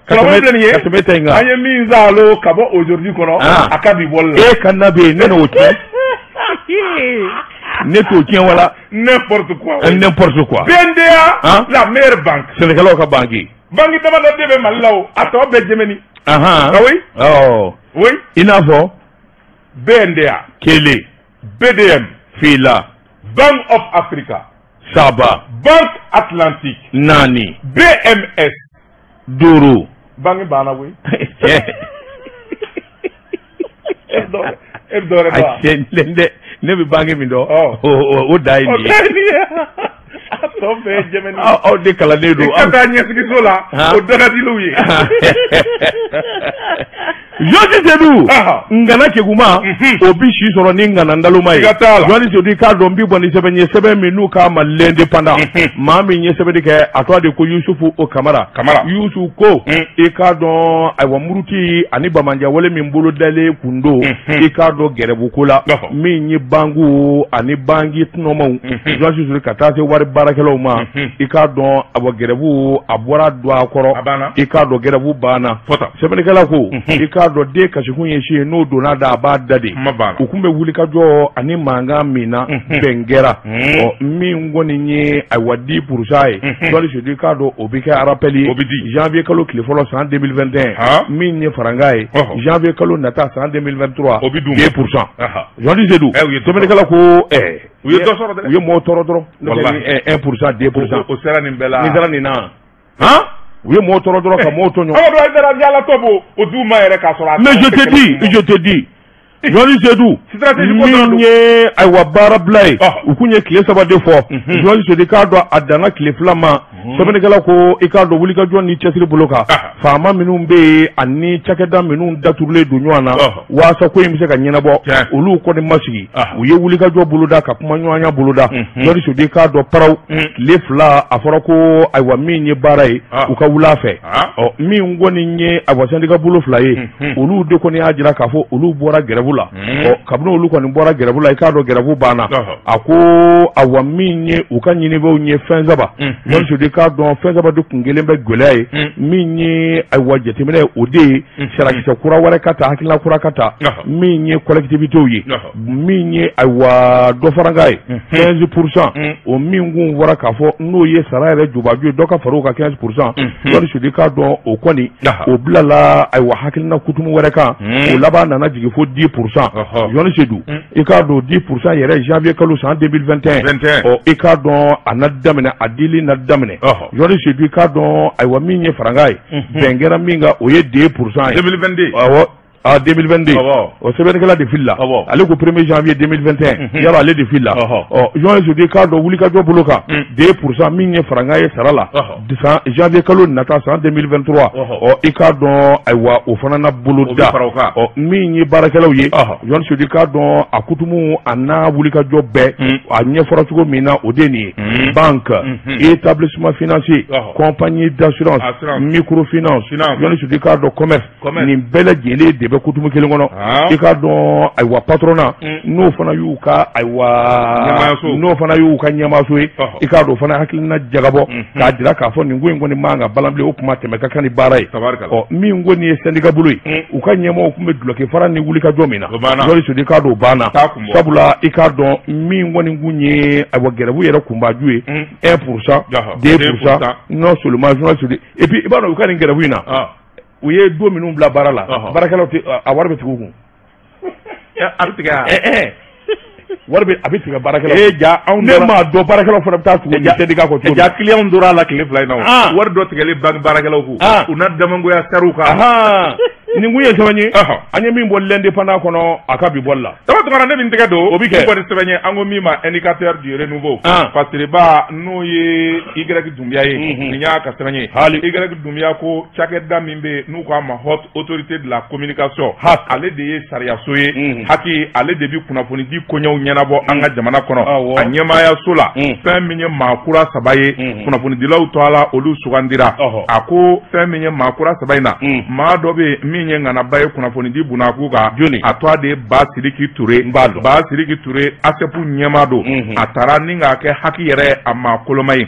Ka tɛmɛ ta in kan. An ye min zalo ka bɔ aujourd'hui kɔnɔ a ka bi bɔli la. E ka na bɛ yen ne n'o tiɲɛ. Ne t'o tiɲɛ wala. N'importe quoi. N'importe quoi. BNDA la meilleure banque. Sɛnɛkɛlaw ka banque. Banque damadɔ de bɛ Mali la o a tɔ bɛɛ jɛmɛni. Ah oui. Awɔ. Oui. I n'a fɔ. BNDA. 1. BDM. 2. Bank of Africa. 3. Banque Atlantique. 4. BMS. 5. Banque banna koyi. E bɛ dɔwɛrɛ dɔn. Ne bɛ banque min dɔn. O da ye nin ye. A tɔ bɛɛ ye jɛmɛni. Aw de kalannen don. I ka taa ɲɛsigiso la. O dagadiliw ye. Jɔsi Sedu ngana keguma o bi si sɔrɔ ni ngana ndaloma ye. Jɔsi Sedu i k'a dɔn n bi bɔ ni sɛbɛn ye sɛbɛn min n'u k'a ma l'indépendant maa min ye sɛbɛnni kɛ a tɔgɔ de ko Yusufu o Kamara. Yusufu ko i k'a dɔn ayiwa muruti ani bamanjawale min bolo dalen kun don i k'a dɔn gɛrɛbuko la min ye banku ani banki tɔnɔmaw Jɔsi Sedu ka taa se wari baarakɛlaw ma i k'a dɔn awa gɛrɛbu a bɔra don a kɔrɔ i k'a dɔn gɛrɛbu banna. Sɛbɛnnikɛla ko i k'a dɔn den kasikun ye si ye n'o donna da a b'a da de u kun bɛ wuli ka jɔ ani mankan min na bɛn kɛra ɔ min kɔni ye ayiwa 10% ye Jɔsi Sedu i k'a dɔn o bɛ kɛ rappel ye janvier kalo tile fɔlɔ san 2021 min ye farankan ye janvier kalo nata san 2023 o bɛ dun 2%. Jɔsi Sedu sɛbɛnnikɛla ko u ye dɔ sɔrɔ dɛ u ye mɔgɔw tɔɔrɔ dɔrɔn 1% 2% o sera nin bɛɛ la nin sera nin na han u ye mɔgɔw tɔɔrɔ dɔrɔn ka mɔgɔw tɔɲɔ. Amadu Hayidara Jala tɔ b'o o d'u ma yɛrɛ k'a sɔrɔ. Mais je te dis Jɔsi Sedu min ye ayiwa baarabila ye u kun ye tile 3 de fɔ Jɔsi Sedu i k'a dɔn a danna tile 2 ma sɛbɛnnikɛla ko i k'a dɔn wulikajɔ ni cɛsiri bolo kan faama minnu bɛ yen ani cakɛda minnu datugulen don ɲɔgɔn na waasa ko in bɛ se ka ɲɛnabɔ olu kɔni ma sigi u ye wulikajɔ boloda ka kumaɲɔgɔnya boloda Jɔsi Sedu i k'a dɔn paraw tile 2 a fɔra ko ayiwa min ye baara ye u ka wuli a fɛ ɔ min kɔni ye ayiwa syndicat bolo 2 ye olu de kɔni y'a jira k'a fɔ olu bɔra gɛrɛbu la ɔ kabini olu kɔni bɔra gɛrɛbu la i k'a dɔn gɛrɛbu banna a ko awa min ye u ka ɲinibaaw ye fɛn 3 Jɔsi Sedu i k'a dɔn fɛn 3 de kun kelen bɛ gɛlɛya ye min ye ayiwa jateminɛ o de ye sarakisɛ kura wɛrɛ ka ta hakilina kura ka ta min ye collectivités ye min ye ayiwa dɔ farankan ye 15% o min kun fɔra k'a fɔ n'o ye sara yɛrɛ jubaju ye dɔ ka fara o kan 15% Jɔsi Sedu i k'a dɔn o kɔni o bilala ayiwa hakilina kutumu wɛrɛ kan o laban nana jigin fo 10%. 2%. Jɔnni Seydou, i k'a dɔn 10% yɛrɛ janvier kalo san 2021, ɔ i k'a dɔn a na daminɛ, a dili na daminɛ. Jɔnni Seydou, i k'a dɔn ayiwa min ye faranga ye, bɛn kɛra min kan, o ye 2% ye. 2022. Awɔ. Ah, 2022. O sɛbɛnnikɛla de filila. Ale ko 1er janvier 2021. Yɔrɔ ale de filila. Ɔ Jɔnni Seydou, i k'a dɔn wulikajɔ bolo kan, 2% min ye faranga ye sara la san janvier kalo nata san 2023. Ɔ i k'a dɔn ayiwa o fana na bolo da. Ɔ min ye baarakɛlaw ye, Jɔnni Seydou, i k'a dɔn a kutumu a n'a wulikajɔ bɛɛ a ɲɛfɔra cogo min na, o de ye nin ye. Banque, établissement financier, compagnie d'assurance, microfinance, Jɔnni Seydou, i k'a dɔn commerce, nin bɛɛ lajɛlen de bɛ kutumu kelen kɔnɔ. I k'a dɔn ayiwa patronat, n'o fana y'u ka ayiwa n'o fana y'u ka ɲɛmaaso ye, i k'a dɔn o fana hakilina jagabɔ k'a jira k'a fɔ nin ko in kɔni man ka balan bilen, o kuma tɛmɛ ka kan ni baara ye. Ɔ min kɔni ye syndicat bolo ye, u ka ɲɛmaaw tun bɛ dulɔki fara ni wulikajɔ min na, Jɔnni Seydou, i k'a dɔn o banna. Sabula i k'a dɔn min kɔni kun ye ayiwa gɛrɛbu yɛrɛ kunbaju ye, 1%, 2%, non seulement Jɔnni Seydou. Et puis i b'a dɔn u ka nin gɛrɛbu in na, u ye don minnu bila baara la, baarakɛlaw tɛ a wari bɛ tigɛ u kun. A bɛ tigɛ. Wari bɛ a bɛ tigɛ baarakɛlaw. Ee ja anw ne m'a dɔn baarakɛlaw fana bɛ taa tugu nin syndicat kɔ cogo min. Ja client dora a la tile 2 in na o. Wari dɔ tigɛlen banque baarakɛlaw kun. U na damangoya sariw kan. Nin kun ye sɛbɛn ye, an ye min bɔ l'Indépendant kɔnɔ a ka bi bɔli la. Daba Tunkara, ne bɛ n tɛgɛ don. O bɛ kɛ. Kɔni sɛbɛn ye, an ko min ma Indicateur du renouveau. Fasiriba n'o ye Y Dunbiya ye. Nin y'a ka sɛbɛn ye. Hali Y Dunbiya ko cakɛda min bɛ yen n'u k'a ma Haute Autorité de la Communication. Ale de ye sariyaso ye. Haki ale de bɛ kunnafoni di koɲɛw ɲɛnabɔ an ka jamana kɔnɔ. A ɲɛmaayaso la, fɛn min ye maa kura 3 ye, kunnafonidilaw tɔgɔ la, olu sugandira. A ko fɛn min ye maa kura 3 in na, maa dɔ bɛ yen min ye ŋanaba ye kunnafonidi bunakun kan, a tɔgɔ de ye Ba Sidiki Ture. Ba Sidiki Ture ASEP ɲɛmaa don. A taara ni k'a kɛ haki yɛrɛ a maa koloma ye.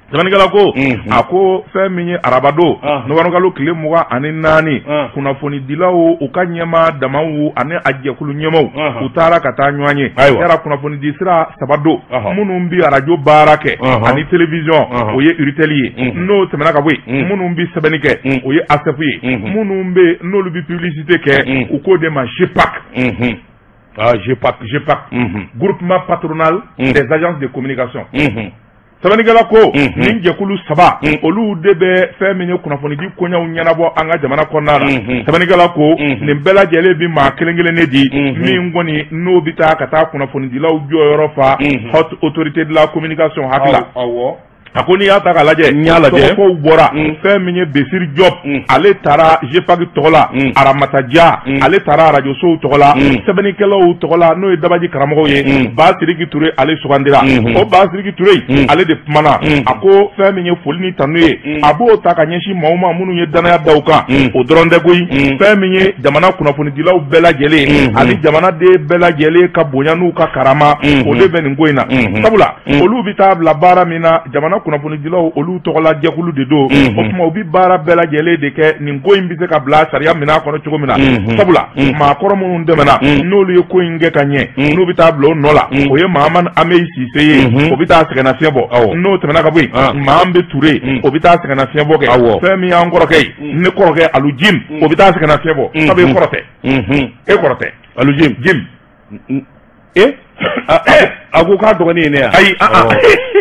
Sɛbɛnnikɛla ko, a ko fɛn min ye arabadon nowanburukalo tile 24, kunnafonidilaw u ka ɲɛmaa damaw ani a jɛkulu ɲɛmaaw, u taara ka taa ɲɔgɔn ye. Yara kunnafonidi sira 3 don, minnu bɛ arajo baara kɛ ani télévision, o ye URTEL ye. N'o tɛmɛna ka bɔ yen, minnu bɛ sɛbɛnni kɛ, o ye ASEP ye. Minnu bɛ n'olu bɛ publicité kɛ, u k'o de ma GPAC. Ah, GPAC, GPAC, groupement patronal des agences de communication. Sɛbɛnnikɛla ko nin jɛkulu 3, olu de bɛ fɛn min ye kunnafonidi koɲɛw ɲɛnabɔ an ka jamana kɔnɔna la. Sɛbɛnnikɛla ko nin bɛɛ lajɛlen bɛ maa kelen kelen de di, min kɔni n'o bɛ taa ka taa kunnafonidilaw jɔyɔrɔ fa Haute Autorité de la Communication hakili la. A ko n'i y'a ta k'a lajɛ, tɔgɔkow bɔra, fɛn min ye Besiri Diop, ale taara GPAC tɔgɔ la, Aramata Dia, ale taara arajosow tɔgɔ la, sɛbɛnnikɛlaw tɔgɔ la, n'o ye dabaji karamɔgɔw ye, Ba Sidiki Ture ale sugandira. O Ba Sidiki Ture, ale de kumana. A ko fɛn min ye foli ni tanu ye, a b'o ta ka ɲɛsin maaw ma minnu ye danaya da u kan. O dɔrɔn tɛ koyi, fɛn min ye jamana kunnafonidilaw bɛɛ lajɛlen ani jamanaden bɛɛ lajɛlen ka bonya n'u ka karama, o de bɛ nin ko in na. Sabula olu bɛ taa bila baara min na, jamana kunnafonidilaw olu tɔgɔla jɛkulu de don. O tuma u bɛ baara bɛɛ lajɛlen de kɛ nin ko in bɛ se ka bila sariya minɛn kɔnɔ cogo min na. Sabula maakɔrɔ minnu tɛmɛna, n'olu ye ko in kɛ ka ɲɛ, n'u bɛ taa bila o nɔ la, o ye Mahamani Ameyi Sise ye, o bɛ taa sɛgɛnnafiɲɛ bɔ. N'o tɛmɛna ka bɔ yen, Mahambe Ture, o bɛ taa sɛgɛnnafiɲɛ bɔ kɛ. Fɛn min y'an kɔrɔkɛ ye, ne kɔrɔkɛ Alu Jim, o bɛ taa sɛgɛnnafiɲɛ bɔ. Sabu e kɔrɔ tɛ, e kɔrɔ tɛ Alu Jim. Jim. A ko k'a dɔgɔnin ye ne ya? Ayi.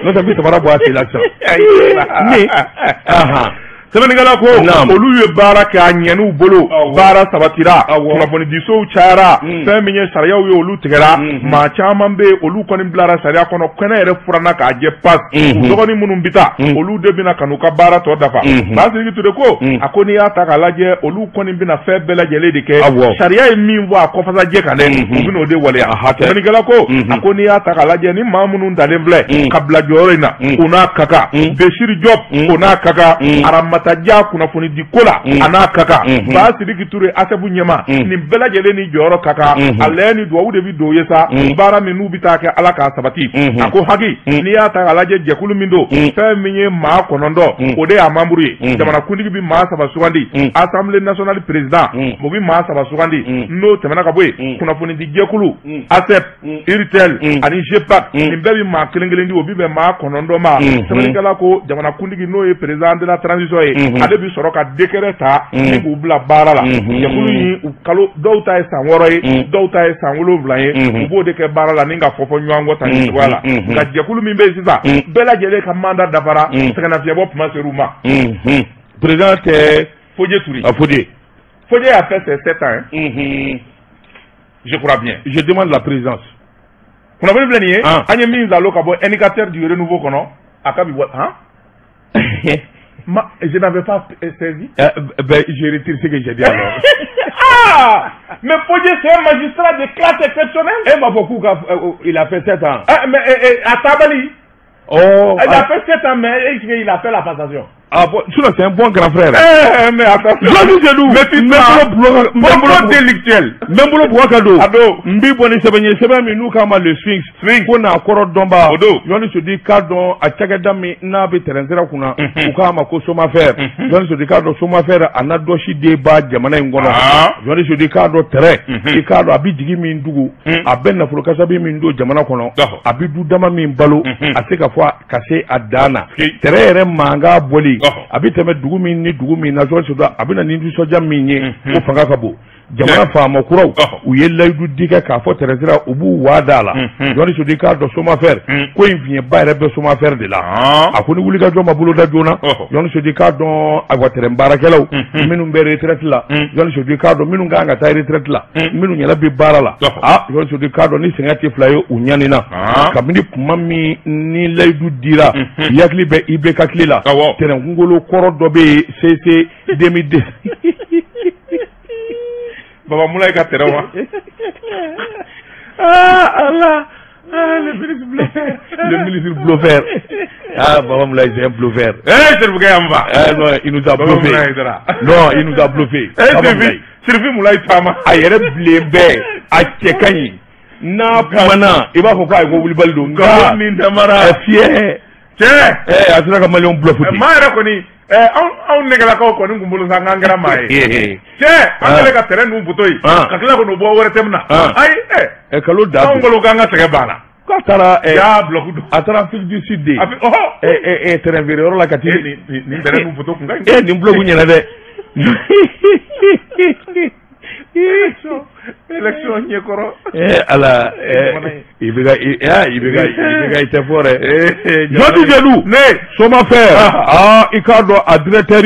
N'o tɛ n bɛ samara bɔ a sen la sisan. Ne. Sɛbɛnnikɛla ko olu ye baara kɛ a ɲɛn'u bolo, baara sabatira, kunnafonidisow cayara, fɛn min ye sariyaw ye olu tigɛra, maa caman bɛ yen olu kɔni bilara sariya kɔnɔ, kɛnɛ yɛrɛ furanna k'a jɛ pas. Dɔgɔnin minnu bɛ taa, olu de bɛna ka n'u ka baara tɔ dafa. Ba Sidiki Ture ko, a ko n'i y'a ta k'a lajɛ, olu kɔni bɛna fɛn bɛɛ lajɛlen de kɛ. Sariya ye min fɔ a kɔfasajɛ kan dɛ, u bɛna o de waleya. Sɛbɛnnikɛla ko, a ko n'i y'a ta k'a lajɛ, ni maa minnu talen filɛ ka bila jɔyɔrɔ in na, u n'a ka kan. Besiri Diop, o n'a ka kan. Aramata Dia kunnafoni di ko la, a n'a ka kan. Ba Sidiki Ture ASEP ɲɛmaa, nin bɛɛ lajɛlen ni jɔyɔrɔ ka kan. A lajɛ ni duwawu de bɛ don ye sa, baara min n'u bɛ taa kɛ Ala k'a sabati. A ko haki, n'i y'a ta k'a lajɛ, jɛkulu min don, fɛn min ye maa 9, o de y'a membre ye. Jamanakuntigi bɛ maa 3 sugandi, Assemblée nationale président o bɛ maa 3 sugandi. N'o tɛmɛna ka bɔ yen, kunnafoni di jɛkulu ASEP, URTEL ani GPAC, nin bɛɛ bɛ maa kelen kelen di, o bɛ bɛn maa 9 ma. Sɛbɛnnikɛla ko jamanakuntigi n'o ye président de la transition ye, ye, ale bɛ sɔrɔ ka décret ta ni k'u bila baara la. Jɛkulu in kalo dɔw ta ye san 6 ye, dɔw ta ye san 7 ye, u b'o de kɛ baara la ni ka fɔ ɲɔgɔn kɔ tan nin cogoya la. Nka jɛkulu min bɛ yen sisan, bɛɛ lajɛlen ka mandat dafara, sɛgɛnnafiɲɛbɔ kuma ser'u ma. Président tɛ Fodé Touré. Ah, Fodé. Fodé a fait ses 7 ans. Hein. Je crois bien. Je demande la présidence. Kunnafoni filɛ nin ye, an ye min zalo ka bɔ indicateur du renouveau kɔnɔ, a ka bi bɔ han. Je n'avais pas saisi. Ben, je retire ce que j'ai dit alors. Ah, mais Fodé, c'est un magistrat de classe exceptionnelle. Eh, ma beaucoup, il a fait 7 ans. Ah, mais à Tabali. Oh, il a fait 7 ans, mais il a fait la passation. Ah bon, c'est un bon grand frère. Eh, mais attention. Mais délictuel. Mbolo Bouakado. Mbi boni sɛbɛn sɛbɛn min n'u k'a ma le Sphinx. Ko n'a kɔrɔ dɔnba. Jɔnni Sodi k'a dɔn a cakɛda min n'a bɛ terrain sira kunna. U k'a ma ko Somafer. Jɔnni Sodi k'a dɔn Somafer a n'a dɔsi den ba jamana in kɔnɔ. Jɔnni Sodi k'a dɔn terrain. I k'a dɔn a bɛ jigi min dugu. A bɛ nafolo kasabi min don jamana kɔnɔ. A bɛ du dama min balo. A tɛ ka fɔ ka se a dan na. Terrain yɛrɛ mankan bɔli. A bɛ tɛmɛ dugu min ni dugu min na, Jɔnni Sodi a bɛ na ni nisɔndiya min ye, o fanga ka bon. Jamana faama kuraw u ye layidu di kɛ k'a fɔ terrain sira u b'u waa da la. Jɔnni Sodi k'a dɔn Somafer ko in fiɲɛba yɛrɛ bɛ Somafer de la. A ko ni wulikajɔ ma boloda joona, Jɔnni Sodi k'a dɔn ayiwa terrain baarakɛlaw minnu bɛ retraite la, Jɔnni Sodi k'a dɔn minnu kan ka taa retraite la, minnu yɛrɛ bɛ baara la, Jɔnni Sodi k'a dɔn ni sɛgɛn tɛ fila ye u ɲani na. Kabini kuma min ni layidu dira, yakili bɛ IBK tile la, terrain kunkolo kɔrɔ dɔ bɛ yen CC 2002. Baba Moulay ka terrain wa. Ah Allah, ah le ministre bluffeur. Le ministre bluffeur. Ah Baba Moulay, c'est un bluffeur. Eh c'est le Yamba. Eh non, il nous a bluffé. Non, il nous a bluffé. Eh Sylvie Moulay Tama. A yɛrɛ bilen bɛɛ, a cɛ ka ɲi. N'a kumana, i b'a fɔ k'a ye ko wulibali don. Nka nin damara. Fiyɛ. Cɛ. Eh a sera ka maliyɛnw bluffé. Maa yɛrɛ kɔni. Anw nɛgɛlakaw kɔni kun bolo sa k'an kɛra maa ye. Cɛ an kɛlen ka terrain ninnu photo ye, ka tila ka n'o bɔ wɛrɛ tɛmɛ na. Ayi kalo da. Anw bolo k'an ka sɛgɛn banna. K'a taara ja bloc don. A taara Afrique du Sud de. Terrain feere yɔrɔ la ka t'i. Nin terrain ninnu photo kun ka ɲi. Nin bloc ɲɛna dɛ. Élection ɲɛkɔrɔ. Ala IBK i tɛ fɔ dɛ. Jɔnni Jelu. Ne. Somafer. I k'a dɔn a directeur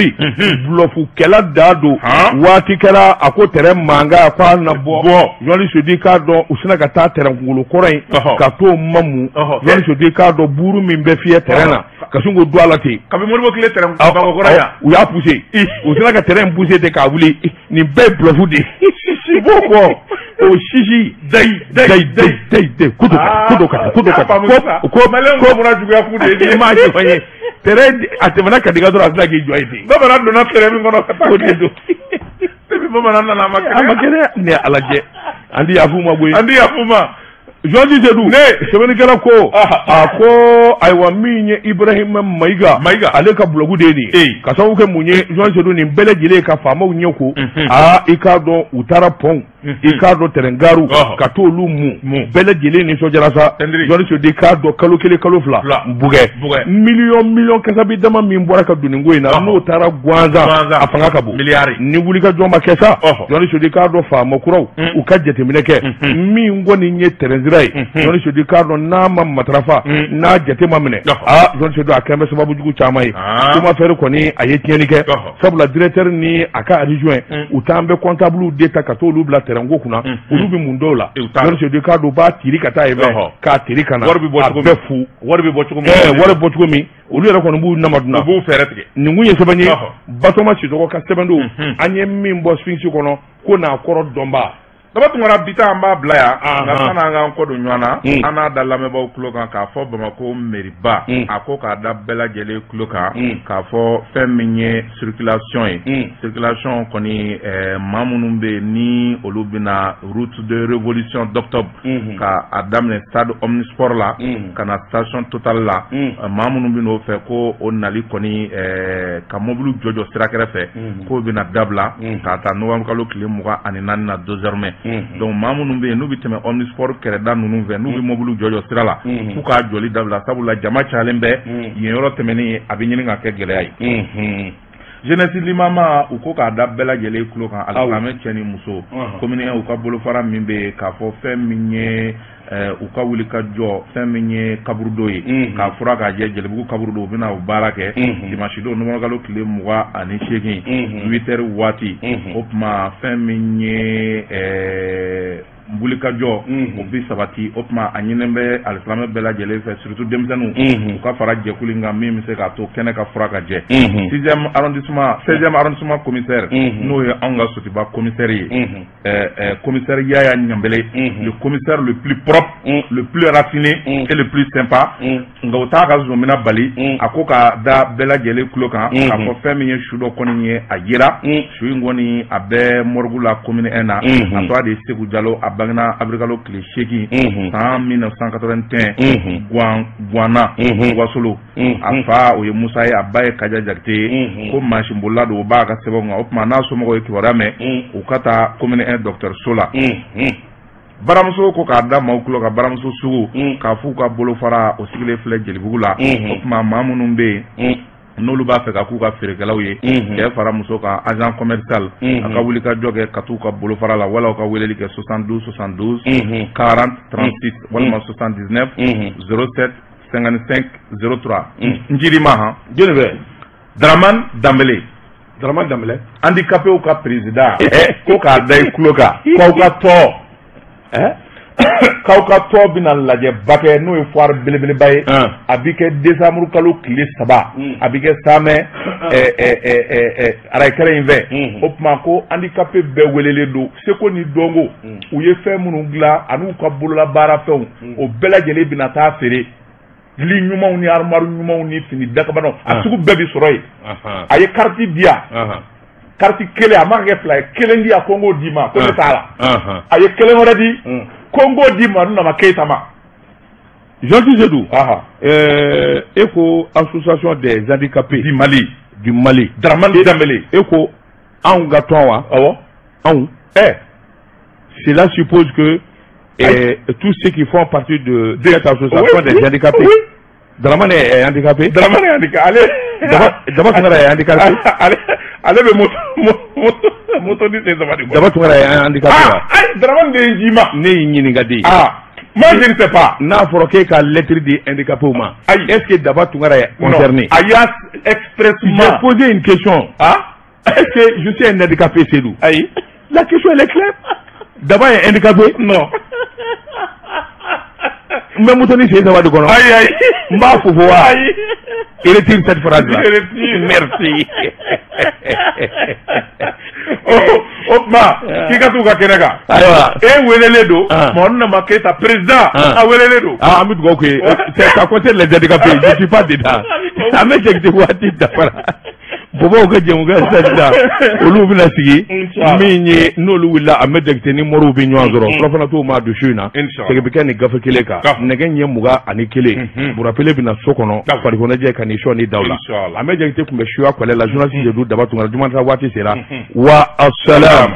bulɔfukɛla da don. Waati kɛra a ko terrain mankan k'a na bɔ. Jɔnni Sodi k'a dɔn u sina ka taa terrain kunkolo kɔrɔ in. Ka t'o mamu. Jɔnni Sodi k'a dɔn buuru min bɛ fiyɛ terrain na. Ka sin k'o don a la ten. Kabi Modibo tile terrain kɔrɔ yan. U y'a poussé. U sina ka terrain poussé ten k'a wuli. Nin bɛɛ ye bluff de ye. I b'o kɔ. O sisi dayi dayi dayi dayi dayi ko dɔ ka ko maliyɛnw ko bɔra juguya kun de ye. I m'a jɔ ye terrain a tɛmɛna Kadiga dɔrɔn a tɛna k'i jɔ ye ten. Bamanan donna terrain min kɔnɔ ka taa o de don. Depuis bamanan nana a ma kɛnɛ. A ma kɛnɛ ne ala jɛ an ti yafu ma koyi. An ti yafu ma. Jɔnni Sedu. Ne. Sɛbɛnnikɛla ko. A ko ayiwa min ye Ibrahima Mayiga. Mayiga. Ale ka bulɔgu de ye nin ye. Ka sababu kɛ mun ye Jɔnni Sedu nin bɛɛ lajɛlen ka faamaw ɲɛ ko. I k'a dɔn u taara pɔnw. I k'a dɔn terrain garu. Ka t'olu mun. Bɛɛ lajɛlen nisɔndiyara sa. Jɔnni Sedu i k'a dɔn kalo 1 kalo 2. Bugɛ. Miliyɔn kasabi dama min bɔra ka don nin ko in na. N'o taara gansan. A fanga ka bon. Miliyari. Ni wulikajɔ ma kɛ sa. Jɔnni Sedu i k'a dɔn faama kuraw. U ka jateminɛ kɛ. Min kɔni ye terrain sira ye. Jɔnni Sedu k'a dɔn n'a ma matarafa. N'a jate ma minɛ. Jɔnni Sedu a kɛn bɛ sababu jugu caman ye. Somafer kɔni a ye tiɲɛni kɛ. Sabula directeur ni a ka adjoint. U t'an bɛ comptable de ta ka t'olu bila terrain ko kunna. Olu bɛ mun dɔw la. Jɔnni Sedu k'a dɔn u b'a tiri ka taa yen fɛ. K'a tiri ka na. Wari bɛ bɔ cogo min. A bɛɛ fu. Wari bɛ bɔ cogo min. Wari bɔ cogo min. Olu yɛrɛ kɔni b'u namaduna. U b'u fɛɛrɛ tigɛ. Nin kun ye sɛbɛn ye. Batoma Sisɔkɔ ka sɛbɛn don. An ye min bɔ Sphinx kɔnɔ ko n'a kɔrɔ dɔnba. Daba Tunkara bi ta an b'a bila yan. Nka sanni an k'an kɔ don ɲɔgɔn na, an n'a da lamɛnbaaw tulo kan k'a fɔ Bamakɔ meriba a ko k'a da bɛɛ lajɛlen tulo kan k'a fɔ fɛn min ye circulation ye. Circulation kɔni maa minnu bɛ yen ni olu bɛna route de révolution d'octobre ka a daminɛ stade omnisport la ka na station Total la, maa minnu bɛ n'o fɛ ko o nali kɔni ka mobili jɔjɔ sira kɛrɛfɛ k'o bɛna dabila k'a ta novembre kalo tile 24 na désormais. Donc maa minnu bɛ yen n'u bɛ tɛmɛ omnisport kɛrɛda ninnu fɛ n'u bɛ mobili jɔjɔ sira la k'u k'a jɔli dabila, sabula jama cayalen bɛ yen yɔrɔ tɛmɛnen a bɛ ɲini ka kɛ gɛlɛya ye. Jeunesse limama u ko k'a da bɛɛ lajɛlen tulo kan alisilamɛ cɛ ni muso commune 1 u ka bolofara min bɛ yen k'a fɔ fɛn min ye u ka wuli ka jɔ fɛn min ye kaburudo ye k'a fura k'a jɛ Jelibugu kaburudo u bɛna o baara kɛ dimanche don novembre kalo tile 28 8 heures waati o tuma fɛn min ye wuli ka jɔ o bi sabati o tuma a ɲininen bɛ alisilamɛ bɛɛ lajɛlen fɛ surtout denmisɛnninw u ka fara jɛkulu in kan min bɛ se k'a to kɛnɛ ka fura ka jɛ 6e arrondissement 16e arrondissement commissaire n'o ye anw ka Sotiba commissaire ye commissaire Yaya Ɲambele le commissaire le plus propre le plus raffiné et le plus sympa nka o t'a ka zomina bali a ko k'a da bɛɛ lajɛlen tulo kan k'a fɔ fɛn min ye su dɔ kɔni ye a yera su in kɔni a bɛ morgue la commune 1 na a tɔgɔ de ye Segu Jalo a bangena avril kalo tile 8 san 1981 Guana Wasolo a fa o ye Musa ye a ba ye Kaja Jakite ye ko mansinbolila don o b'a ka sɛbɛnw kan o tuma n'a somɔgɔw ye kibaruya mɛn u ka taa commune 1 dɔgɔtɔrɔso la baramuso ko k'a da maaw tulo kan baramuso sugu k'a f'u ka bolofara o sigilen filɛ Jelibugu la o tuma maa minnu bɛ yen n'olu b'a fɛ ka k'u ka feerekɛlaw ye cɛ fara muso kan agent commercial a ka wuli ka jɔ kɛ ka t'u ka bolofara la wala u ka weleli kɛ 72 72 40 36 walima 79 07 55 03 n jirima han jeli bɛ Dramane Danbele Dramane Danbele handicapéw ka président ko k'a da i tulo kan k'aw ka tɔn k'aw ka tɔn bɛna lajɛba kɛ n'o ye foire belebeleba ye a bɛ kɛ décembre kalo tile 3 a bɛ kɛ Samɛ arayikɛrɛ in fɛ o tuma ko handicapé bɛɛ welelen don seko ni dɔnko u ye fɛn minnu dilan an'u ka bololabaarafɛnw o bɛɛ lajɛlen bɛna taa feere li ɲumanw ni armoire ɲumanw ni fini dakabanaw a sugu bɛɛ bɛ sɔrɔ yen a ye carte di yan carte kelen a ma kɛ fila ye kelen di yan ko n k'o d'i ma ko ne t'a la a ye kelen wɛrɛ di ko n k'o di Manunama Keyita ma. Jean Seydou e ko association des handicapés du Mali du Mali Dramane Danbele e ko anw ka tɔn wa awɔ anw cela suppose que tous ceux qui font partie de cette association des handicapés. Dramane est handicapé. Dramane est handicapé. Allez. Daba Tunkara est handicapé. Allez, allez, mais moto ni c'est Daba. Daba Tunkara est handicapé. Ah, ayi, Dramane de ye jima. Ne y'i ɲininka de. Ah, moi je ne sais pas. N'a fɔra k'e ka lettre di handicapé ma. Ayi. Est-ce que Daba Tunkara est concerné? Non. Ayi, expressement. J'ai posé une question. Ah? Est-ce que je suis un handicapé, Seydou? Ayi. La question elle est claire. Daba est handicapé? Non. N bɛ moto ni sen saba de kɔnɔ. Ayi ayi. N b'a fo fo wa. Ayi. Retire cette phrase là. Je retire. Merci. O tuma k'i ka t'u ka kɛnɛ kan. Ayiwa. E welelen don. Manunama Keyita président. A welelen don. Ah an bɛ dugawu kɛ ye. Ça concerne les handicapés, je suis pas dedans. An bɛ jɛgɛ waati dafara. Bɔbɔw ka jɛmukan sisan olu bɛna sigi min ye n'olu wulila a bɛ Jakite ni moriw bɛ ɲɔgɔn sɔrɔ fɔlɔfɔlɔ t'o ma don su in na segin bɛ kɛ nin gafe kelen kan nɛgɛ ɲɛ 21 burapele bɛna so kɔnɔ farikoloɲɛnajɛ ka n'i sɔn ni daw la a bɛ Jakite tun bɛ suya kɔlɛ la journaliste Seydou Daba Tunkara juma ta waati sera wa asalaam.